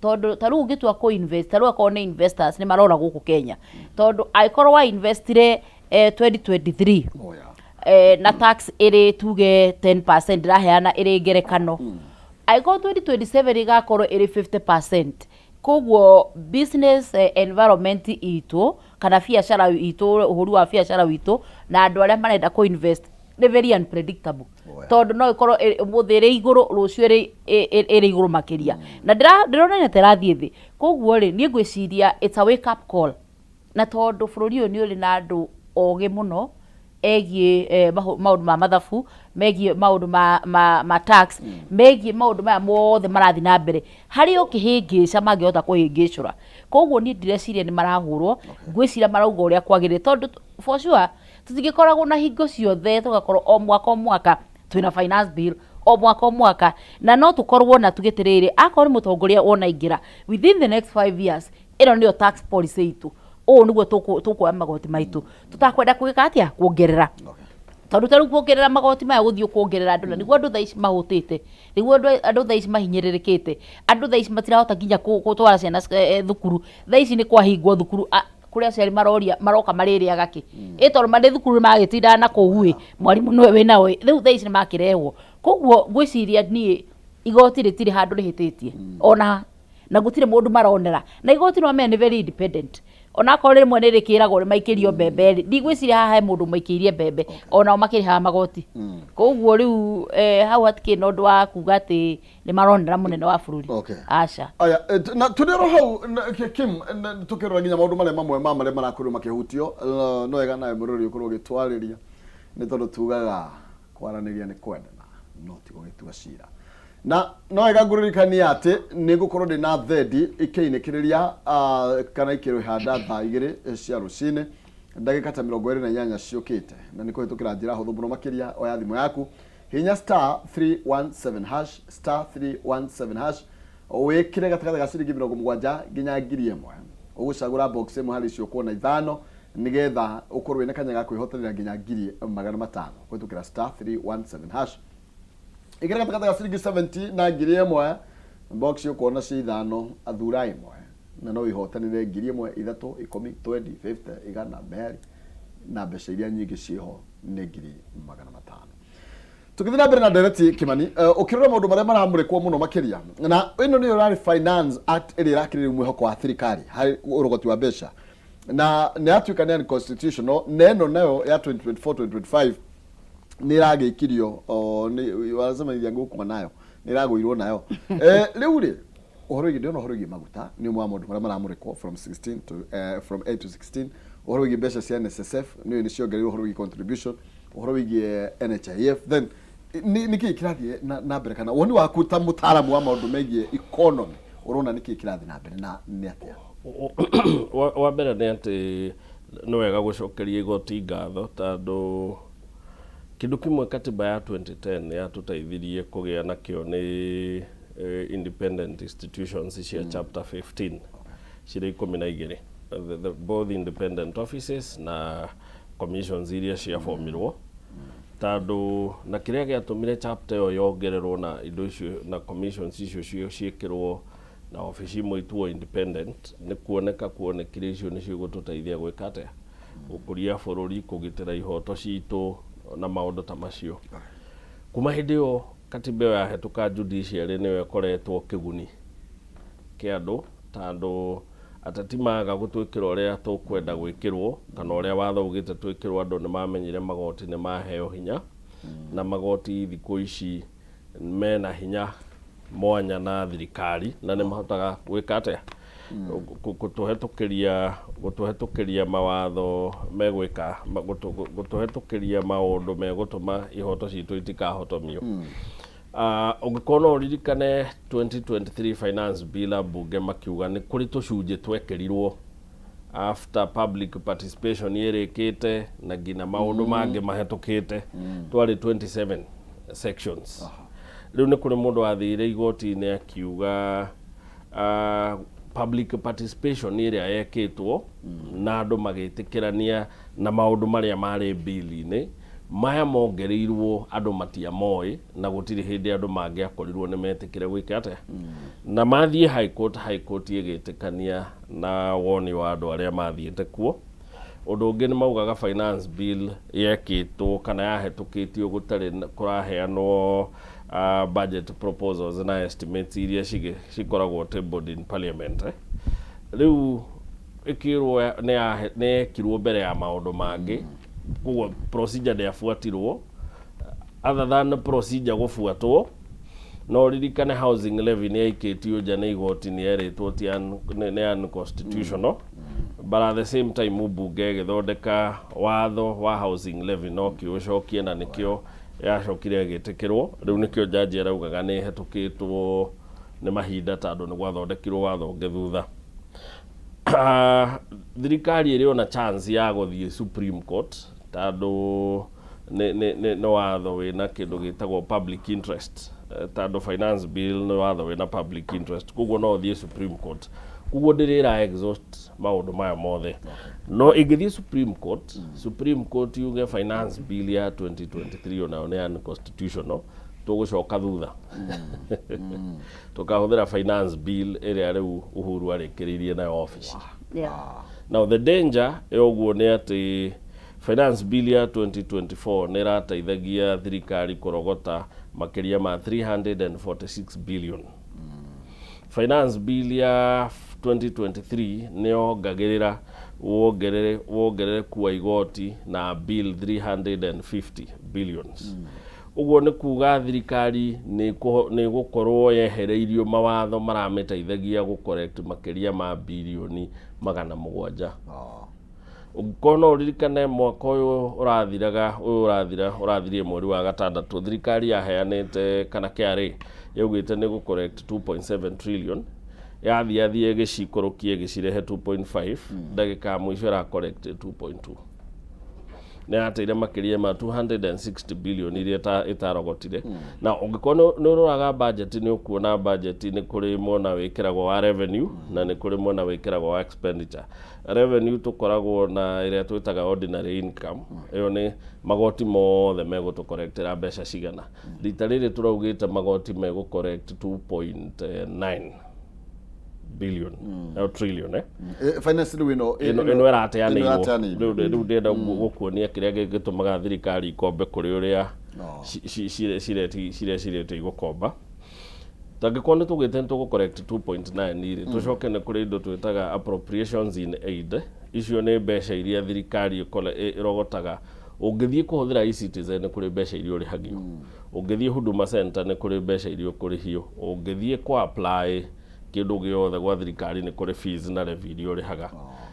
tondũ ta rĩu ũngĩtua kũ invest, ta rĩu akorwo nĩ investors nĩ marora gũkũ Kenya, tondũ angĩkorwo wa investire 2023 Oh, yeah. Na tax ĩrĩ tuge 10% ndĩraheana ĩrĩ ngerekano, angĩkorwo 2027 ĩgakorwo ĩrĩ 50%, koguo business environment itũ kana biacara itũ, ũhũri wa biacara witũ na andũ arĩa marenda kũ invest nĩ very unpredictable. Tondũ no ĩkorwo ũmũthĩ ĩrĩ igũrũ, rũciũ ĩrĩ igũrũ makĩria, na ndĩronania ta ĩrathiĩ thĩ. Koguo rĩ, niĩ ngwĩciria it's a wake up call, na tondũ bũrũri ũyũ nĩ ũrĩ na andũ ogĩ mũno egiĩ maũndũ ma mathabu, megiĩ maũndũ ma tax, megiĩ maũndũ maya mothe marathiĩ na mbere, harĩ o kĩhĩngĩca mangĩhota kũhĩngĩcũra. Koguo niĩ ndireciria nĩ marahũrwo, ngwĩciria marauga ũrĩa kwagĩrĩire, tondũ for sure tũtingĩkoragwo na hingo ciothe tũgakorwo o mwaka o mwaka twĩna finance bill, o mwaka o mwaka, na no tũkorwo na tuge atĩrĩrĩ, akorwo nĩ mũtongoria wona aingĩra, within the next 5 years ĩno nĩyo tax policy itũ, ũũ nĩguo tũkuoya magoti maitũ, tũtakwenda gwĩka atĩa kuongerera, tondũ ta rĩu kuongerera magoti maya, gũthiĩ kuongerera andũ, na nĩguo andũ thaa ici mahũtĩte, nĩguo andũ thaa ici mahinyĩrĩrĩkĩte, andũ thaa ici matirahota nginya gũtwara ciana thukuru. Thaa ici nĩ kwahingwo thukuru, kũrĩ aciari maroria maroka marĩrĩaga kĩ, ĩ tondũ marĩ thukuru nĩ magĩtindaga na kũu ĩ mwarimũ nĩwe wĩnao ĩ, rĩu thaa ici nĩ makĩrehwo. Koguo ngwĩciria niĩ igoti rĩtirĩ handũ rĩhĩtĩtie ona, na gũtirĩ mũndũ maronera, na igoti no menya nĩ very independent, onakorwo rĩmwe nĩ rĩkĩragwo nĩ maikĩrio mbembe rĩ, ndigwĩciria haha he mũndũ maikĩirie mbembe, onao makĩrĩhaga magoti. Koguo rĩu hau hatikĩrĩ na ũndũ wa kuga atĩ nĩ maronera mũnene wa bũrũri. Aca. Aya, na tũrĩ oro hau Kim, tũkĩrora nginya maũndũ marĩa mamwe ma marĩa marakorirwo makĩhutio, no wega nawe mũrori ũkorwo ũgĩtwarĩria, nĩ tondũ tugaga kwaranĩria nĩ kwendana no ti gũgĩtua cira. Na no wega ngũririkania atĩ nĩ ngũkorwo ndĩ na thendi ikĩinĩkĩrĩria kana ikĩrĩhanda thaa 2 cia rũcinĩ, ndagĩka ta 28 ciũkĩte, na nĩ kũhĩtũkĩra njĩra hũthũ mũno makĩria. Oya thimũ yaku, hinya *317#, *317#, wĩkĩre gatagatĩ ga ciringi 70 nginya 1000. Ũgũcagũra box ĩmwe harĩ icio kuona ithano, nĩgetha ũkorwo wĩna kanya ga kwĩhotanĩra nginya 500,000 kũhĩtũkĩra *317#. Ĩkĩra gatagatĩ ga ciringi 70 na 1000, box ũkuona ci ithano, athura ĩmwe na no wĩhotanĩre 1000, 3, 10, 20, 50, 100, merĩ, na mbeca iria nyingĩ ciĩho nĩ 500,000. Tũgĩthiĩ na mbere na ndereti, Kimani, ũkĩrora maũndũ marĩa maramũrĩkwo mũno makĩria, na ĩno nĩyo ĩrarĩ Finance Act ĩrĩa ĩrakĩrĩ rĩu mwĩhoko wa thirikari harĩ ũrogoti wa mbeca, na nĩ yatuĩka nĩ unconstitutional, na ĩno nayo ya 2024 2025 nĩ ĩragĩikirio, nĩ wanasema ilianguka nayo, nĩ ĩragũirwo nayo. Rĩu rĩ, ũhoro wĩgiĩ, ndĩrona ũhoro wĩgiĩ maguta nĩ ũmwe wa maũndũ marĩa maramũrĩkwo from 16 to from 8 to 16. Ũhoro wĩgiĩ mbeca cia NSSF nĩ nĩ ciongereirwo, ũhoro wĩgiĩ contribution, ũhoro wĩgiĩ NHIF, then nĩ kĩĩ kĩrathiĩ na mbere, kana woni waku ta mũtaaramu wa maũndũ megiĩ economy, ũrona nĩ kĩĩ kĩrathiĩ na mbere na nĩ atĩa? Wa mbere nĩ atĩ nĩ wega gũcokeria igoti ngatho, tondũ kĩndũ kĩmwe katiba ya 2010 yatũteithirie kũgĩa nakĩo nĩ independent institutions cia chapter 15 cirĩ 12, both independent offices na commissions iria ciabomirwo, tondũ na kĩrĩa gĩatũmire chapter ĩyo yongererwo na indo icio na commissions icio ciĩkĩrwo na obici imwe ituo independent, nĩ kuoneka kuonekire icio nĩcio igũtũteithia gwĩka atĩa, gũkũria bũrũri, kũgitĩra ihoto citũ na maũndũ ta macio. Kuma hĩndĩ ĩyo katiba ĩyo yahetũka, judiciary nĩyo ĩkoretwo kĩguni kĩa andũ, tondũ ateti maga gũtwĩkĩra ũrĩa tũkwenda gwĩkĩrwo kana ũrĩa watho ugĩte twĩkĩrwo, andũ nĩ mamenyire magoti nĩ maheo hinya, na magoti thikũ ici mena hinya mwanya na thirikari, na nĩ mahotaga gwĩka atĩa, gũtũhetũkĩria mawatho megwĩka gũtũhetũkĩria maũndũ megũtũma ihoto citũ itikahotomio. Ũngĩkorwo no ũririkane 2023 finance bill, ambunge makiuga nĩ kũrĩ tũcunjĩ twekĩrirwo after public participation ĩrĩkĩte na nginya maũndũ mangĩ mahetũkĩte, twarĩ 27 sections. Rĩu nĩ kũrĩ mũndũ wathire igoti-inĩ akiuga public participation ĩrĩa yekĩtwo na andũ magĩtĩkĩrania na maũndũ marĩa marĩ bill-inĩ maya mongereirwo, andũ matiamoĩ, na gũtirĩ hĩndĩ andũ mangĩakorirwo nĩ metĩkĩre gwĩka atĩa. Na mathiĩ high court, high court ĩgĩtĩkania na woni wa andũ arĩa mathiĩte kuo. Ũndũ ũngĩ nĩ maugaga finance bill yekĩtwo kana yahetũkĩtio gũtarĩ kũraheanwo budget proposals na estimates iria cikoragwo tabled in parliament, eh. Rĩu ĩkĩrwo nĩ yekirwo mbere ya maũndũ mangĩ, koguo procedure ndĩabuatirwo. Other than procedure gũbuatwo, no ririkane housing levy nĩ yaikĩtio nja nĩ igoti, nĩ yerĩtwo ti nĩ unconstitutional, but at the same time mbunge ĩgĩthondeka watho wa housing levy no kĩũcokie, na nĩkĩo yacokire ĩgĩtĩkĩrwo. Rĩu nĩkĩo jaji araugaga nĩ ĩhetũkĩtwo nĩ mahinda, tondũ nĩ gwathondekirwo watho ũngĩ thutha. Thirikari ĩrĩ ona chance ya gũthiĩ Supreme Court, tondũ nĩ watho wĩna kĩndũ gĩtagwo public interest. Tondũ finance bill nĩ watho wĩna public interest, koguo no ũthiĩ Supreme Court. Koguo ndĩrĩra exhaust maũndũ maya mothe. No ĩngĩthiĩ Supreme Court, Supreme Court yuge finance bill ya 2023 onayo nĩ unconstitutional, tũgũcoka thutha tũkahũthĩra finance bill ĩrĩa rĩu Uhuru arĩkĩrĩirie nayo office. Now the danger ya ũguo nĩ atĩ finance bill ya 2024 nĩ ĩrateithagia thirikari kũrogota makĩria ma 346 billion. Finance bill ya 2023 nĩ yongagĩrĩra wongerereku wa igoti na bill 350 billions. Ũguo nĩ kuga thirikari nĩ ĩgũkorwo yehereirio mawatho maramĩteithagia gũ collect makĩria ma birioni 700. Ũngĩkorwo no ũririkane, mwaka ũyũ ũrathiraga, ũyũ ũrathira, ũrathirie mweri wa gatandatũ, thirikari yaheanĩte kana KRA yaugĩte nĩ gũ collect 2.7 trillion. Yathiĩ ĩgĩcikũrũkia, ĩgĩcirehe 2.5, ndagĩka ya mũico ĩra collect 2.2. Nĩ yateire makĩria ma 260 billion iria ĩtarogotire. Na ũngĩkorwo nĩ ũroraga budget, nĩ ũkuona budget nĩ kũrĩ mwena wĩkĩragwo wa revenue na nĩ kũrĩ mwena wĩkĩragwo wa expenditure. Revenue tũkoragwo na ĩrĩa twĩtaga ordinary income, ĩyo nĩ magoti mothe megũtũ collectera mbeca cigana. Rita rĩrĩ tũraugĩte magoti megũ collect 2.9 billion, no trillion, eh. Finance rĩu ĩno ĩno ĩrateanĩirwo. Ĩrateanĩirwo. Rĩu ndĩrenda gũkuonia kĩrĩa gĩtũmaga thirikari ikombe kũrĩ ũrĩa cirecirĩtie igũkomba. Tangĩkorwo nĩ tũgĩte nĩ tũgũ collect 2.9 rĩ, tũcoke nĩ kũrĩ indo twĩtaga appropriations in aid. Icio nĩ mbeca iria thirikari ĩrogotaga. Ũngĩthiĩ kũhũthĩra eCitizen, nĩ kũrĩ mbeca iria ũrĩhagio. Ũngĩthiĩ Huduma Center, nĩ kũrĩ mbeca iria ũkũrĩhio. Ũngĩthiĩ kũ apply kĩndũ gĩothe gwa thirikari, nĩ kũrĩ fees na levy iria ũrĩhaga.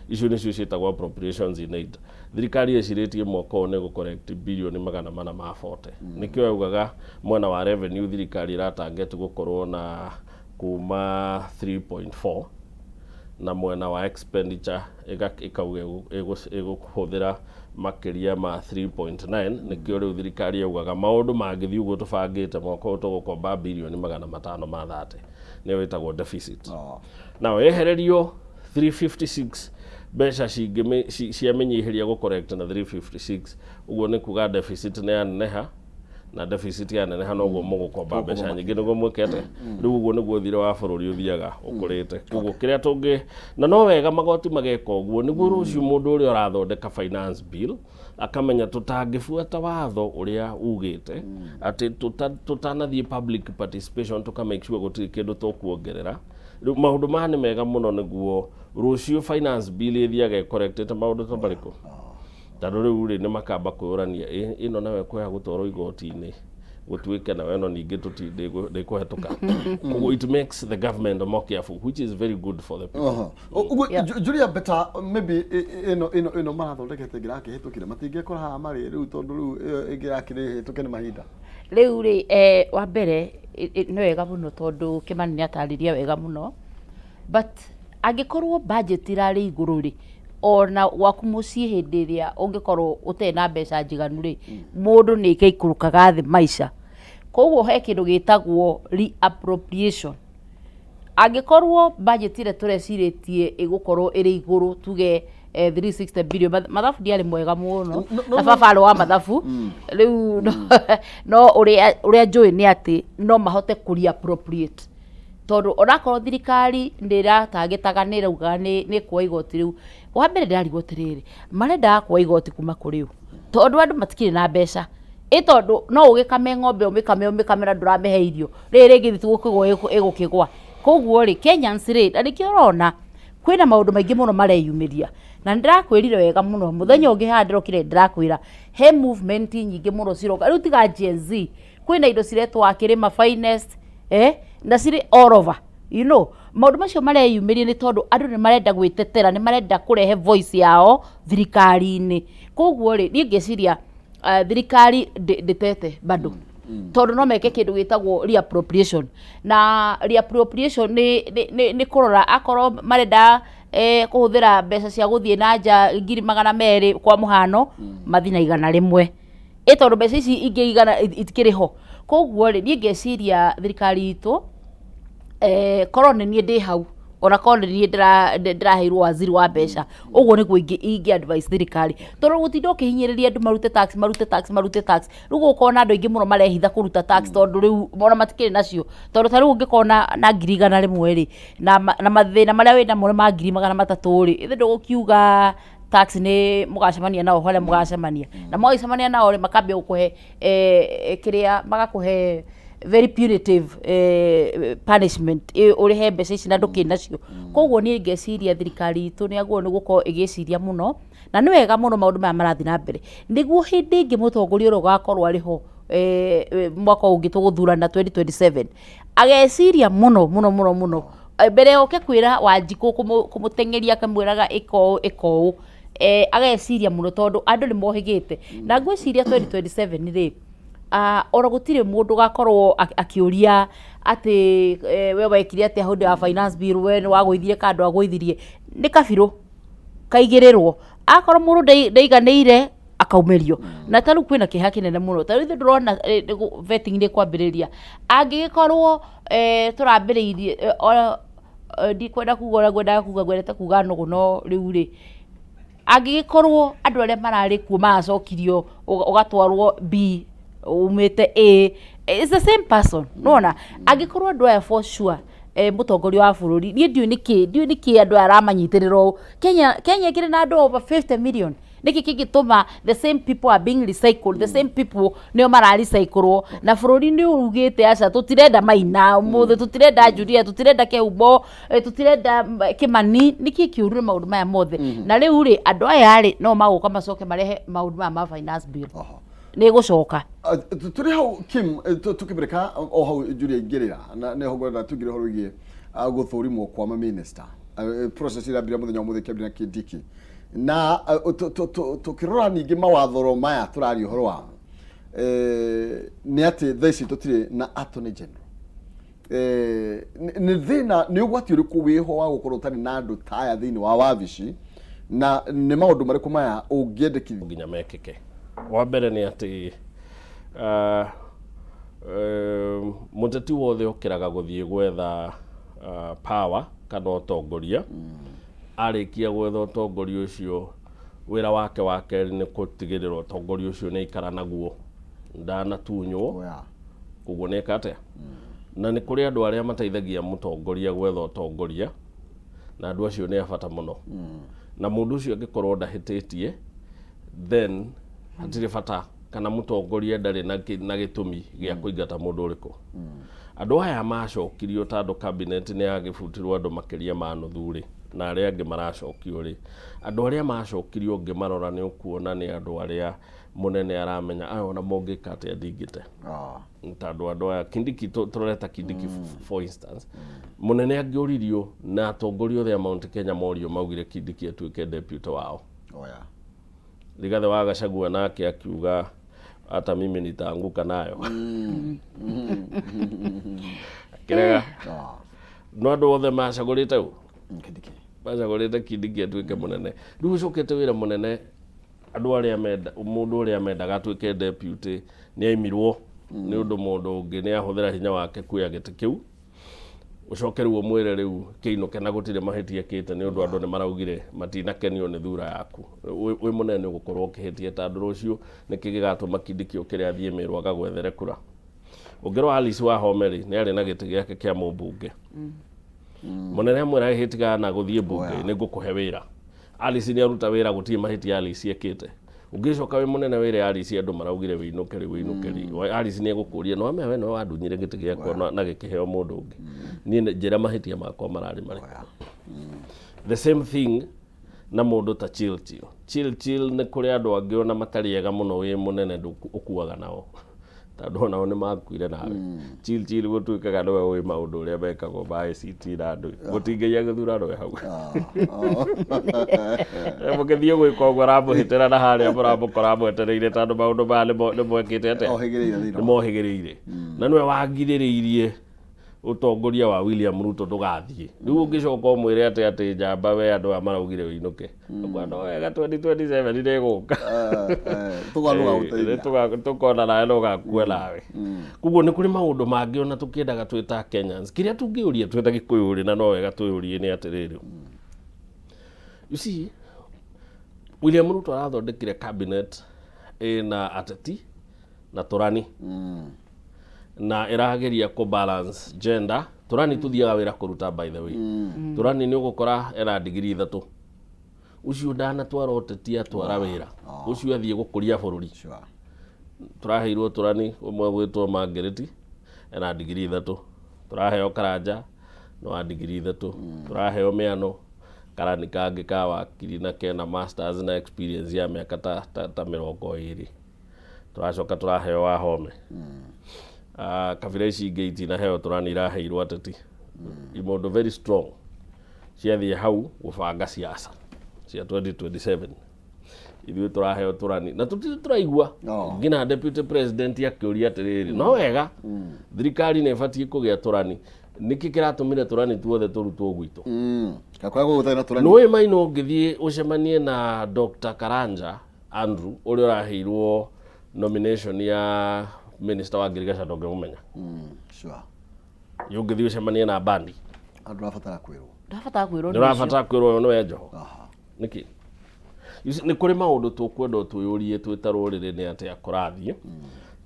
Icio nĩcio ciĩtagwo appropriations in aid. Thirikari ĩcirĩtie mwaka ũyũ nĩ gũ collect birioni 440. Nĩkĩo yaugaga mwena wa revenue thirikari ĩra target gũkorwo na kuma 3.4, na mwena wa expenditure ĩkauga ĩgũhũthĩra makĩria ma 3.9. Nĩkĩo rĩu thirikari yaugaga maũndũ mangĩthiĩ ũguo tũbangĩte, mwaka ũyũ tũgũkomba birioni 530, nĩyo ĩtagwo deficit. Now yehererio 356, mbeca ciamenyihiria gũ correct na 356, ũguo nĩ kuga deficit nĩ yaneneha, na deficit yaneneha noguo mũgũkomba mbeca nyingĩ nĩguo mwĩkete. Rĩu ũguo nĩguo thirĩ wa bũrũri ũthiaga ũkũrĩte. Koguo kĩrĩa tũngĩ na no wega magoti mageka ũguo nĩguo rũciũ mũndũ ũrĩa ũrathondeka finance bill akamenya tũtangĩbuata watho ũrĩa ugĩte atĩ tũtanathiĩ public participation tũka make sure gũtirĩ kĩndũ tũkuongerera. Rĩu maũndũ maya nĩ mega mũno nĩguo rũciũ finance bill ĩthiaga ĩkorektĩte maũndũ ta marĩkũ, tondũ rĩu rĩ nĩ makamba kwĩyũrania, ĩno nawe kwaya gũtwarwo igoti-inĩ gũtuĩke nawe ĩno ningĩ ndĩkũhetũka. Koguo it makes the government more careful, which is very good for the people. Ũguo Julia, better maybe ĩno marathondekete ĩngĩrakĩhĩtũkire, matingĩkora haha marĩ rĩu, tondũ rĩu ĩyo ĩngĩ yakĩrĩ hĩtũke nĩ mahinda. Rĩu rĩ, wa mbere nĩ wega mũno tondũ Kĩmani nĩ atarĩria wega mũno, but angĩkorwo budget ĩrarĩ igũrũ rĩ, ona gwaku mũciĩ hĩndĩ ĩrĩa ũngĩkorwo ũtarĩ na mbeca njiganu rĩ, mũndũ nĩ ĩgĩikũrũkaga thĩ maica. Koguo he kĩndũ gĩtagwo reappropriation. Angĩkorwo budget ĩrĩa tũrecirĩtie ĩgũkorwo ĩrĩ igũrũ, tuge 360 billion, mathabu ndiarĩ mwega mũno. No, na no. Baba arĩ wa mathabu rĩu, no ũrĩa njũĩ nĩ atĩ no mahote kũ reappropriate, tondũ onakorwo thirikari nĩ ĩratagĩtaga, nĩ ĩraugaga nĩ kuoya igoti rĩu, Wa mbere ndĩrarigwo atĩrĩrĩ, marendaga kuoya igoti kuma kũrĩ ũ? Tondũ andũ matikĩrĩ na mbeca. Ĩ tondũ no ũgĩkame ng'ombe ũmĩkame ũmĩkame na ndũramĩhe irio, rĩrĩ rĩngĩ ti gũkĩgwa ĩgũkĩgwa. Koguo rĩ, Kenyans rĩ, na nĩkĩo ũrona kwĩna maũndũ maingĩ mũno mareyumĩria. Na nĩndĩrakwĩrire wega mũno, mũthenya ũngĩ haha ndĩrokire ndĩrakwĩra, he movement nyingĩ mũno ciroka. Rĩu tiga Gen Z, kwĩna indo ciretwo Akĩrĩma Finest, eh, na cirĩ all over. You know, maũndũ macio mareyumĩria nĩ tondũ andũ nĩ marenda gwĩtetera, nĩ marenda kũrehe voice yao thirikari-inĩ. Koguo rĩ, niĩ ngeciria thirikari ndĩtete bado tondũ no meke kĩndũ gĩtagwo reappropriation. Na reappropriation nĩ kũrora akorwo marenda kũhũthĩra mbeca cia gũthiĩ na nja 200,000 kwa mũhano, mathiĩ na 100. Ĩ tondũ mbeca ici ingĩ igana itikĩrĩ ho. Koguo rĩ, niĩ ngeciria thirikari itũ, korwo nĩ niĩ ndĩ hau, ona korwo nĩ niĩ ndĩraheirwo waziri wa mbeca, ũguo nĩguo ingĩ advise thirikari. Tondũ gũtinda ũkĩhinyĩrĩria andũ marute tax, marute tax, marute tax, rĩu gũgũkorwo na andũ aingĩ mũno marehitha kũruta tax tondũ rĩu ona matikĩrĩ nacio. Tondũ ta rĩu ũngĩkorwo na 100,000 rĩ, na mathĩna marĩa wĩnamo nĩ ma 300,000 rĩ, ithĩ ndũgũkiuga tax nĩ mũgacemania nao harĩa mũgacemania. Na mwagĩcemania nao rĩ, makambia gũkũhe kĩrĩa, magakũhe very punitive punishment, ũrĩhe mbeca ici na ndũkĩrĩ nacio. Koguo niĩ ngeciria thirikari itũ nĩ yagĩrĩirwo nĩ gũkorwo ĩgĩciria mũno, na nĩ wega mũno maũndũ maya marathiĩ na mbere, nĩguo hĩndĩ ĩngĩ mũtongoria ũrĩa ũgakorwo arĩ ho mwaka ũyũ ũngĩ tũgũthurana 2027, ageciria mũno mũno mũno mũno mbere oke kwĩra Wanjikũ kũmũteng'eria akamwĩraga ĩka ũũ ĩka ũũ, ageciria mũno tondũ andũ nĩ mohĩgĩte. Na ngwĩciria 2027 rĩ, ona gũtirĩ mũndũ ũgakorwo akĩũria atĩ we wekire atĩa hĩndĩ ya finance bill, we nĩ wagũithirie kana ndwagũithirie. Nĩ kabirũ kaigĩrĩrwo. Akorwo mũndũ ndaiganĩire akaumĩrio. Na ta rĩu kwĩna kĩeha kĩnene mũno. Ta rĩu ithuĩ ndĩrona vetting nĩ ĩkwambĩrĩria. Angĩgĩkorwo tũrambĩrĩirie, ndikwenda kuga ũrĩa ngwendaga kuga, ngwendete kuga nũgũ no rĩu rĩ, angĩgĩkorwo andũ arĩa mararĩ kuo maracokirio ũgatwarwo B umĩte A, it's the same person, nĩwona? Angĩkorwo andũ aya for sure, mũtongoria wa bũrũri, niĩ ndiũĩ nĩkĩ, ndiũĩ nĩkĩ andũ aya aramanyitĩrĩra ũũ. Kenya ĩkĩrĩ na andũ over 50 million. Nĩkĩ kĩngĩtũma the same people are being recycled, the same people nĩo mararecyclwo, na bũrũri nĩ ugĩte aca tũtirenda Maina ũmũthĩ, tũtirenda Julia, tũtirenda Keumbo, tũtirenda Kĩmani. Nĩkĩ kĩũru nĩ maũndũ maya mothe? Na rĩu rĩ, andũ aya rĩ, no magũka macoke marehe maũndũ maya ma finance bill. Nĩ gũcoka. Tũrĩ hau Kim, tũkĩmĩreka o hau Julia ingĩrĩra na nĩho ngwenda tũingĩre ũhoro wĩgiĩ gũthũrimwo kwa maminista. Process ĩrambĩrĩria mũthenya wa ũmũthĩ ĩkĩambĩrĩria na Kindiki. Na tũkĩrora ningĩ mawathoro maya tũraria ũhoro wamo, nĩ atĩ thaa ici tũtirĩ na attorney general. Nĩ thĩna, nĩ ũgwati ũrĩkũ wĩho wa gũkorwo ũtarĩ na andũ ta aya thĩinĩ wa wabici, na nĩ maũndũ marĩkũ maya ũngĩendekithia nginya mekĩke? Wa mbere nĩ atĩ mũteti wothe ũkĩraga gũthiĩ gwetha power kana ũtongoria, arĩkia gwetha ũtongoria ũcio, wĩra wake wa kerĩ nĩ gũtigĩrĩra ũtongoria ũcio nĩ aikara naguo, ndanatunywo. Koguo nĩ eka atĩa? Na nĩ kũrĩ andũ arĩa mateithagia mũtongoria gwetha ũtongoria, na andũ acio nĩ a bata mũno. Na mũndũ ũcio angĩkorwo ndahĩtĩtie, then hatirĩ bata kana mũtongoria ndarĩ na gĩtũmi gĩa kũingata mũndũ ũrĩkũ. Andũ aya macokirio tondũ cabinet nĩ yagĩbutirwo andũ makĩria ma nuthu rĩ, na arĩa angĩ maracokio rĩ, andũ arĩa macokirio ũngĩmarora nĩ ũkuona nĩ andũ arĩa mũnene aramenya aya ona mongĩka atĩa ndingĩte. Tondũ andũ aya Kindiki, tũroreta Kindiki for instance, mũnene angĩũririo na atongoria othe a Mount Kenya morio maugire Kindiki atuĩke deputy wao. Rigathĩ wa Gachagua nake akiuga hata mimi nitaanguka nayo. Akĩrega. No andũ othe macagũrĩte ũ? Kindiki. Macagũrĩte Kindiki atuĩke mũnene. Rĩu ũcokete wĩra mũnene, andũ arĩa menda mũndũ ũrĩa mendaga atuĩke deputy nĩ aimirwo nĩ ũndũ mũndũ ũngĩ nĩ ahũthĩra hinya wake kuoya gĩtĩ kĩu. Ũcoke rĩu ũmwĩre rĩu kĩinũke na gũtirĩ mahĩtia ekĩte nĩ ũndũ andũ nĩ maraugire matinakenio nĩ thura yaku. Wĩ mũnene nĩ ũgũkorwo ũkĩhĩtia tondũ rũciũ nĩkĩ gĩgatũma Kindiki ũkĩre athiĩ Mĩrũ agagwethere kura. Ũngĩrora Alice Wahome rĩ, nĩ arĩ na gĩtĩ gĩake kĩa mũmbunge. Mũnene amwĩra ĩhĩ tigana na gũthiĩ mbunge, nĩ ngũkũhe wĩra. Alice nĩ aruta wĩra gũtirĩ mahĩtia Alice ekĩte. Ũngĩcoka wĩ mũnene wĩre Alice andũ maraugire wĩinũke rĩ wĩinũke rĩ. Alice nĩ egũkũria no wamenya we nĩwe wandunyire gĩtĩ gĩakwa na gĩkĩheo mũndũ ũngĩ. Niĩ njĩra mahĩtia makwa mararĩ marĩkũ. The same thing na mũndũ ta Chilchil. Chilchil nĩ kũrĩ andũ angĩ ona matarĩ ega mũno wĩ mũnene ũkuaga nao tondũ onao nĩ makuire nawe. Chilchil gũtuĩkaga nĩwe ũĩ maũndũ ũrĩa mekagwo ma ACT na andũ. Mũtingĩiya gĩthurano e hau. Mũgĩthiĩ gwĩka ũguo aramũhĩtĩra na harĩa mũramũkora mwetereire tondũ maũndũ maya nĩ mwekĩte atĩa? Ohĩgĩrĩire thĩinĩ Nĩ mohĩgĩrĩire. Na nĩwe wagirĩrĩirie ũtongoria wa William Ruto ndũgathiĩ. Rĩu ũngĩcoka ũmwĩre atĩ atĩ njamba we andũ aya maraugire ũinũke. Ũkuona no wega 2027 nĩ ĩgũka. Tũgaũteithia. Tũkona nawe no ũgakua nawe. Koguo nĩ kũrĩ maũndũ mangĩ ona tũkĩendaga twĩ ta Kenyans. Kĩrĩa tũngĩũria twĩ ta Gĩkũyũ rĩ na no wega twĩyũrie nĩ atĩrĩrĩ. You see, William Ruto arathondekire cabinet ĩna ateti na tũrani. Na ĩrageria kũ balance gender. Tũrani tũthiaga wĩra kũruta by the way. Tũrani nĩ ũgũkora ena ndigiri ithatũ. Ũcio ndanatwara ũteti atwara wĩra. Ũcio athiĩ gũkũria bũrũri. Tũraheirwo tũrani ũmwe gwĩtwo Margaret ena ndigiri ithatũ. Tũraheo Karanja nĩ wa ndigiri ithatũ. Tũraheo Mĩano karani kangĩ ka wakiri na kena masters na experience ya mĩaka ta 20. Tũracoka tũraheo Wahome. Kabira ici ingĩ itinaheo tũrani iraheirwo ateti. Imũndũ very strong ciathiĩ hau gũbanga siasa cia 2027. Ithuĩ tũraheo tũrani na tũtirĩ tũraigua nginya deputy president akĩũria atĩrĩrĩ, no wega thirikari nĩ ĩbatiĩ kũgĩa tũrani. Nĩkĩ kĩratũmire tũrani tuothe tũrutwo gwitũ? Nĩũĩ Maina ũngĩthiĩ ũcemanie na Dr. Karanja Andrew ũrĩa ũraheirwo nomination ya minister wa ngirigaca ndũngĩmũmenya. Ũngĩthiĩ ũcemanie na Bandi. Andũ ũrabatara kwĩrwo. Ndũrabatara kwĩrwo nĩ ũrabatara kwĩrwo ũyũ nĩwe Njoho. Nĩkĩ? You see, nĩ kũrĩ maũndũ tũkwenda twĩyũrie twĩ ta rũrĩrĩ nĩ atĩa kũrathiĩ.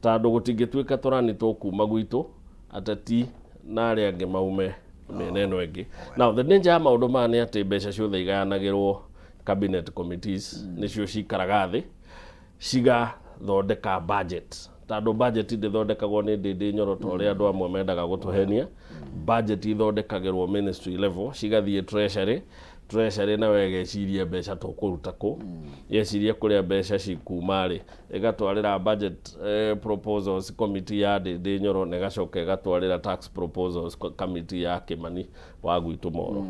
Tondũ gũtingĩtuĩka tũrani tũkuma gwitũ ateti na arĩa angĩ maume mĩena ĩno ĩngĩ. Now the danger ya maũndũ maya nĩ atĩ mbeca ciothe igayanagĩrwo cabinet committees nĩcio cikaraga thĩ cigathondeka budget. Tondũ budget ndĩthondekagwo nĩ Ndĩndĩ Nyoro ta ũrĩa andũ amwe mendaga gũtũhenia. Budget ithondekagĩrwo ministry level, cigathiĩ treasury, treasury nayo ĩgeciria mbeca tũkũruta kũ. Yeciria kũrĩa mbeca cikuma rĩ, ĩgatwarĩra budget proposals committee ya Ndĩndĩ Nyoro na ĩgacoka ĩgatwarĩra tax proposals committee ya Kĩmani wa gwitũ Moro.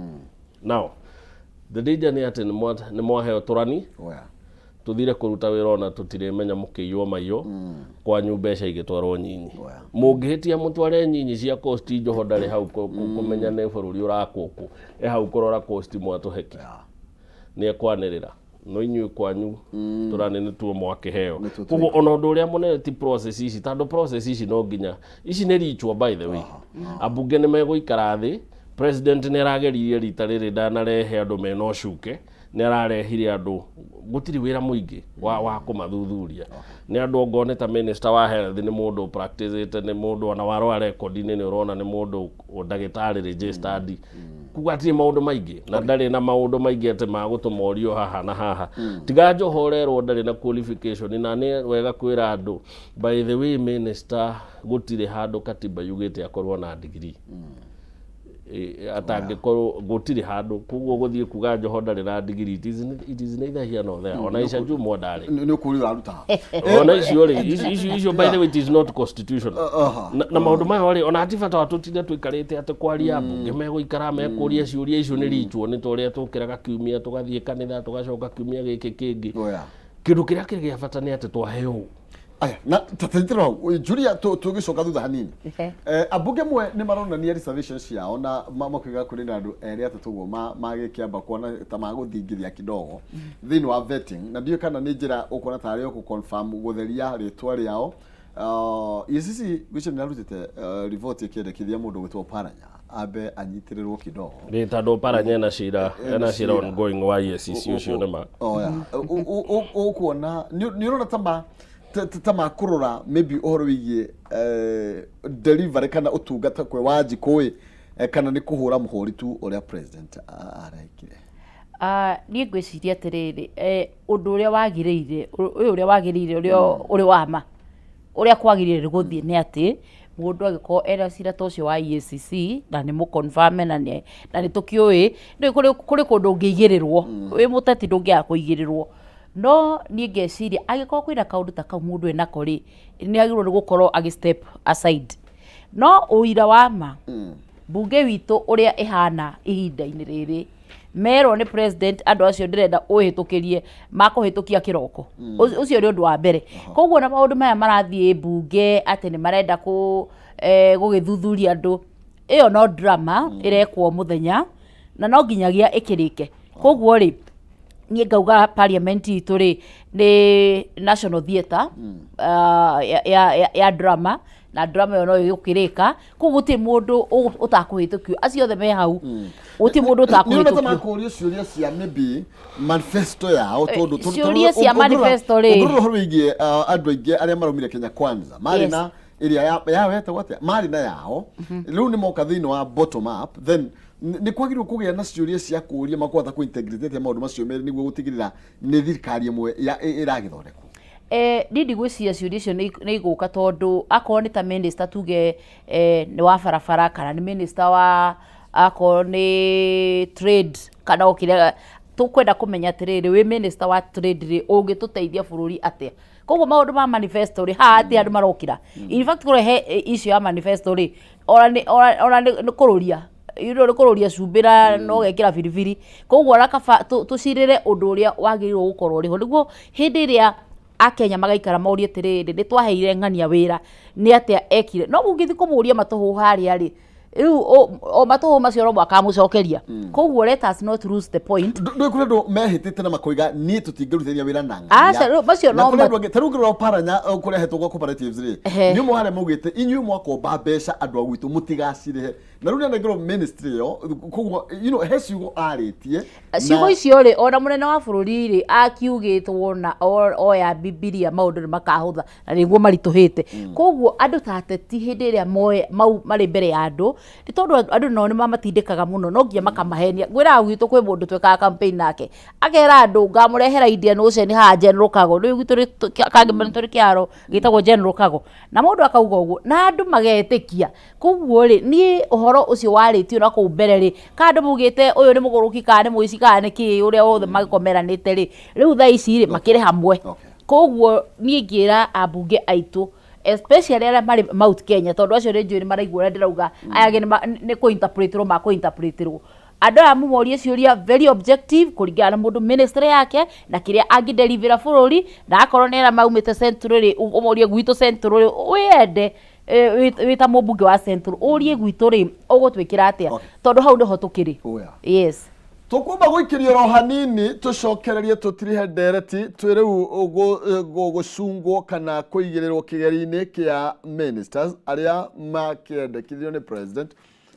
Now, the danger nĩ atĩ nĩ mwaheo tũrani, tũthire kũruta wĩra ona tũtirĩmenya mũkĩiywo maiyo, kwanyu mbeca igĩtwarwo nyinyi. Mũngĩhĩtia mũtware nyinyi cia cost Njoho ndarĩ hau kũmenya nĩ bũrũri ũrakwo kũ, e hau kũrora cost mwatũhe kĩ. Nĩ ekwanĩrĩra. No inyuĩ kwanyu tũrani nĩtuo mwakĩheo. Koguo ona ũndũ ũrĩa mũnene ti process ici, tondũ process ici no nginya, ici nĩ ritual by the way. Ambunge nĩ megũikara thĩ, president nĩ arageririe rita rĩrĩ ndanarehe andũ mena ũcuke, nĩ ararehire andũ, gũtirĩ wĩra mũingĩ wa kũmathuthuria. Nĩ andũ ongoo nĩ ta minister wa health nĩ mũndũ practicĩte, nĩ mũndũ ona warora record-inĩ nĩ ũrona nĩ mũndũ ndagĩtarĩ registered. Kuga hatirĩ maũndũ maingĩ na ndarĩ na maũndũ maingĩ atĩ magũtũma ũrio haha na haha. Tiga Njoho ũrerwo ndarĩ na qualification na nĩ wega kwĩra andũ by the way minister gũtirĩ handũ katiba yugĩte akorwo na degree. Atangĩkorwo gũtirĩ handũ koguo gũthiĩ kuga Njoho ndarĩ na degree it is neither here nor there. Ona Aisha Jumwa ndarĩ. Nĩ ũkũũria ũraruta. Ona icio rĩ, icio by the way it is not constitutional. Na maũndũ maya rĩ, ona hati bata wa tũtinde tũikarĩte atĩ kwaria mbunge megũikara mekũria ciũria icio nĩ ritual nĩ ta ũrĩa tũkĩraga kiumia tũgathiĩ kanitha tũgacoka kiumia gĩkĩ kĩngĩ. Kĩndũ kĩrĩa kĩrĩ gĩa bata nĩ atĩ twaheo ũũ. Aya, na tateitĩra hau Julia, tũgĩcoka thutha hanini. Ambunge amwe nĩ maronania reservations ciao na makiuga kũrĩ na andũ erĩ atatũ ũguo magĩkĩamba kuona ta magũthingithia kidogo thĩinĩ wa vetting, na ndiũĩ kana nĩ njĩra ũkuona tarĩ o gũ-confirm gũtheria rĩtwa rĩao. EACC gwĩciria nĩ arutĩte riboti ĩkĩendekithia mũndũ gwĩtwo Paranya ambe anyitĩrĩrwo kidogo. Nĩ tondũ Paranya ena cira, ena cira ongoing wa EACC ũcio nĩ ma. Ũkuona nĩ ũrona ta makũrora maybe ũhoro wĩgiĩ delivery kana ũtungata kwĩ Wanjikũ ĩ, kana nĩ kũhũra mũhũri tu ũrĩa president arekire? Ah, niĩ ngwĩciria atĩrĩrĩ, ũndũ ũrĩa wagĩrĩire, ũyũ ũrĩa wagĩrĩire ũrĩa ũrĩ wa ma, ũrĩa kwagĩrĩire nĩ gũthiĩ nĩ atĩ, mũndũ angĩkorwo ena cira ta ũcio wa EACC, na nĩ mũ confirm na nĩ na nĩ tũkĩũĩ, nĩũĩ kũrĩ kũrĩ kũndũ ũngĩigĩrĩrwo, wĩ mũteti ndũngĩaga kũigĩrĩrwo. No niĩ ngeciria angĩkorwo kwĩna kaũndũ ta kau mũndũ enako rĩ, nĩ agĩrĩirwo nĩ gũkorwo agĩ step aside. No ũira wa ma, mbunge witũ ũrĩa ĩhana ihinda-inĩ rĩrĩ, merwo nĩ president andũ acio ndĩrenda ũhĩtũkĩrie makũhĩtũkia kĩroko. Ũcio nĩ ũndũ wa mbere. Koguo na maũndũ maya marathiĩ mbunge atĩ nĩ marenda kũ gũgĩthuthuria andũ, ĩyo no drama ĩrekwo mũthenya na no nginyagia ĩkĩrĩke. Koguo rĩ, niĩ ngauga parliament itũ rĩ nĩ national theatre ya drama, na drama ĩyo no ĩgũkĩrĩka. Koguo gũtirĩ mũndũ ũtakũhĩtũkio, acio othe me hau gũtirĩ mũndũ Nĩ ũrona ta ũtakũhĩtũkio. Makũrio ciũria cia maybe manifesto yao, tondũ Ciũria cia manifesto rĩ. Ũngĩrora ũhoro wĩgiĩ andũ aingĩ arĩa maraumire Kenya Kwanza marĩ na ĩrĩa yao yetagwo atĩa, marĩ na yao, rĩu nĩ moka thĩinĩ wa bottom up, then nĩ kwagĩrĩirwo kũgĩa na ciũria cia kũũria makũhota kũ integrate atĩa maũndũ macio merĩ nĩguo gũtigĩrĩra nĩ thirikari ĩmwe ĩragĩthondekwo. Niĩ ndigwĩciria ciũria icio nĩ igũka, tondũ akorwo nĩ ta minister tuge nĩ wa barabara, kana nĩ minister wa akorwo nĩ trade, kana o kĩrĩa tũkwenda kũmenya atĩrĩrĩ, wĩ minister wa trade rĩ, ũngĩtũteithia bũrũri atĩa? Koguo maũndũ ma manifesto rĩ, haha ti andũ marokĩra. In fact, kũrehe issue ya manifesto rĩ, ona nĩ kũrũria nĩ kũrũria cumbĩ na no ũgekĩra biribiri. Koguo ona kaba tũcirĩre ũndũ ũrĩa wagĩrĩirwo gũkorwo ũrĩ ho, nĩguo hĩndĩ ĩrĩa Akenya magaikara morie atĩrĩrĩ, nĩ twaheire ng'ania wĩra, nĩ atĩa ekire? No mũngĩthiĩ kũmũria matũhũ harĩa rĩ, rĩu o matũhũ macio no mũhaka amũcokeria. Koguo let us not lose the point. Ndũĩ kũrĩ andũ mehĩtĩte na makoiga niĩ tũtingĩrutithania wĩra na Aca, rĩu macio na no kũrĩ andũ angĩ ta rĩu ngĩrora Paranya, kũrĩa hetwo cooperatives rĩ, nĩ ũmwe wa arĩa maugĩte inyuĩ mwakomba mbeca andũ a gwitũ mũtigacirĩhe, na rĩu nĩanengerwo ministry ĩyo. Koguo he ciugo arĩtie. Ciugo icio rĩ, ona mũnene wa bũrũri rĩ akiugĩte wona oya Bibilia maũndũ nĩ makahũtha, na nĩguo maritũhĩte. Koguo andũ ta ateti hĩndĩ ĩrĩa moe mau marĩ mbere ya andũ, nĩ tondũ andũ nao nĩ mamatindĩkaga mũno, no nginya makamahenia. Ngwĩraga gwitũ kwĩ mũndũ twekaga campaign nake, akera andũ ngamũrehera Indian Ocean haha General Cargo. Rĩu gwitũ Kangema nĩ tũrĩ kĩharo gĩtagwo General Cargo, na mũndũ akauga ũguo na andũ magetĩkia. Koguo rĩ, niĩ ũhoro ũcio warĩtio na kũu mbere rĩ, kana andũ maugĩte ũyũ nĩ mũgũrũki, kana nĩ mũici, kana nĩ kĩĩ, ũrĩa wothe mangĩkorwo meranĩte rĩ, rĩu thaa ici rĩ makĩrĩ hamwe. Koguo niĩ ngĩra ambunge aitũ, especially arĩa marĩ Mount Kenya, tondũ acio nĩ njũĩ nĩ maraigua ũrĩa ndĩrauga, aya angĩ nĩ kũ-interpreterwo makũ-interpreterwo. Andũ aya mũmorie ciũria very objective kũringana na mũndũ ministry yake na kĩrĩa angĩderivĩra bũrũri, na akorwo nĩ arĩa maumĩte Central rĩ, ũmorie gwitũ Central rĩ, wĩyende wĩ ta mũmbunge wa Central, ũrie gwitũ rĩ ũgũtwĩkĩra atĩa, tondũ hau nĩho tũkĩrĩ. Oh, yeah. Yes. Tũkwamba gũikĩrio oro hanini, tũcokererie tũtirihe ndereti twĩ rĩu gũcungwo kana kũigĩrĩrwo kĩgeri-inĩ kĩa ministers arĩa makĩendekithirio nĩ president,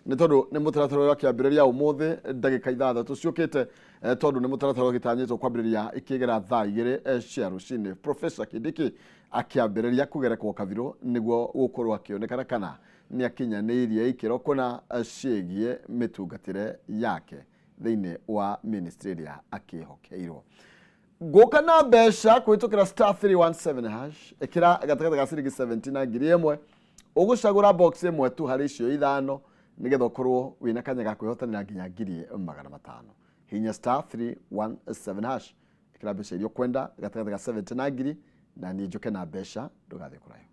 nĩ tondũ nĩ mũtaratara ũrĩa ũkĩambĩrĩria ũmũthĩ ndagĩka 6 ciũkĩte, tondũ nĩ mũtaratara ũgĩtanyĩtwo kwambĩrĩria ikĩgera thaa 2 cia rũcinĩ. Professor Kindiki akĩambĩrĩria kũgerekwo kabirũ nĩguo gũkorwo akĩonekana kana nĩ akinyanĩirie ikĩro kũna ciĩgiĩ mĩtungatĩre yake thĩinĩ wa ministry ĩrĩa akĩhokeirwo. Ngũka na mbeca kũhĩtũkĩra *317#, ĩkĩra gatagatĩ ga ciringi 70 na 1000, ũgũcagũra box ĩmwe tu harĩ icio ithano nĩgetha ũkorwo wĩna kanya ga kwĩhotanĩra nginya 500,000. Hinya *317#, ĩkĩra mbeca iria ũkwenda gatagatĩ ga 70 na 1000, na niĩ njũke na mbeca. Ndũgathiĩ kũraihu.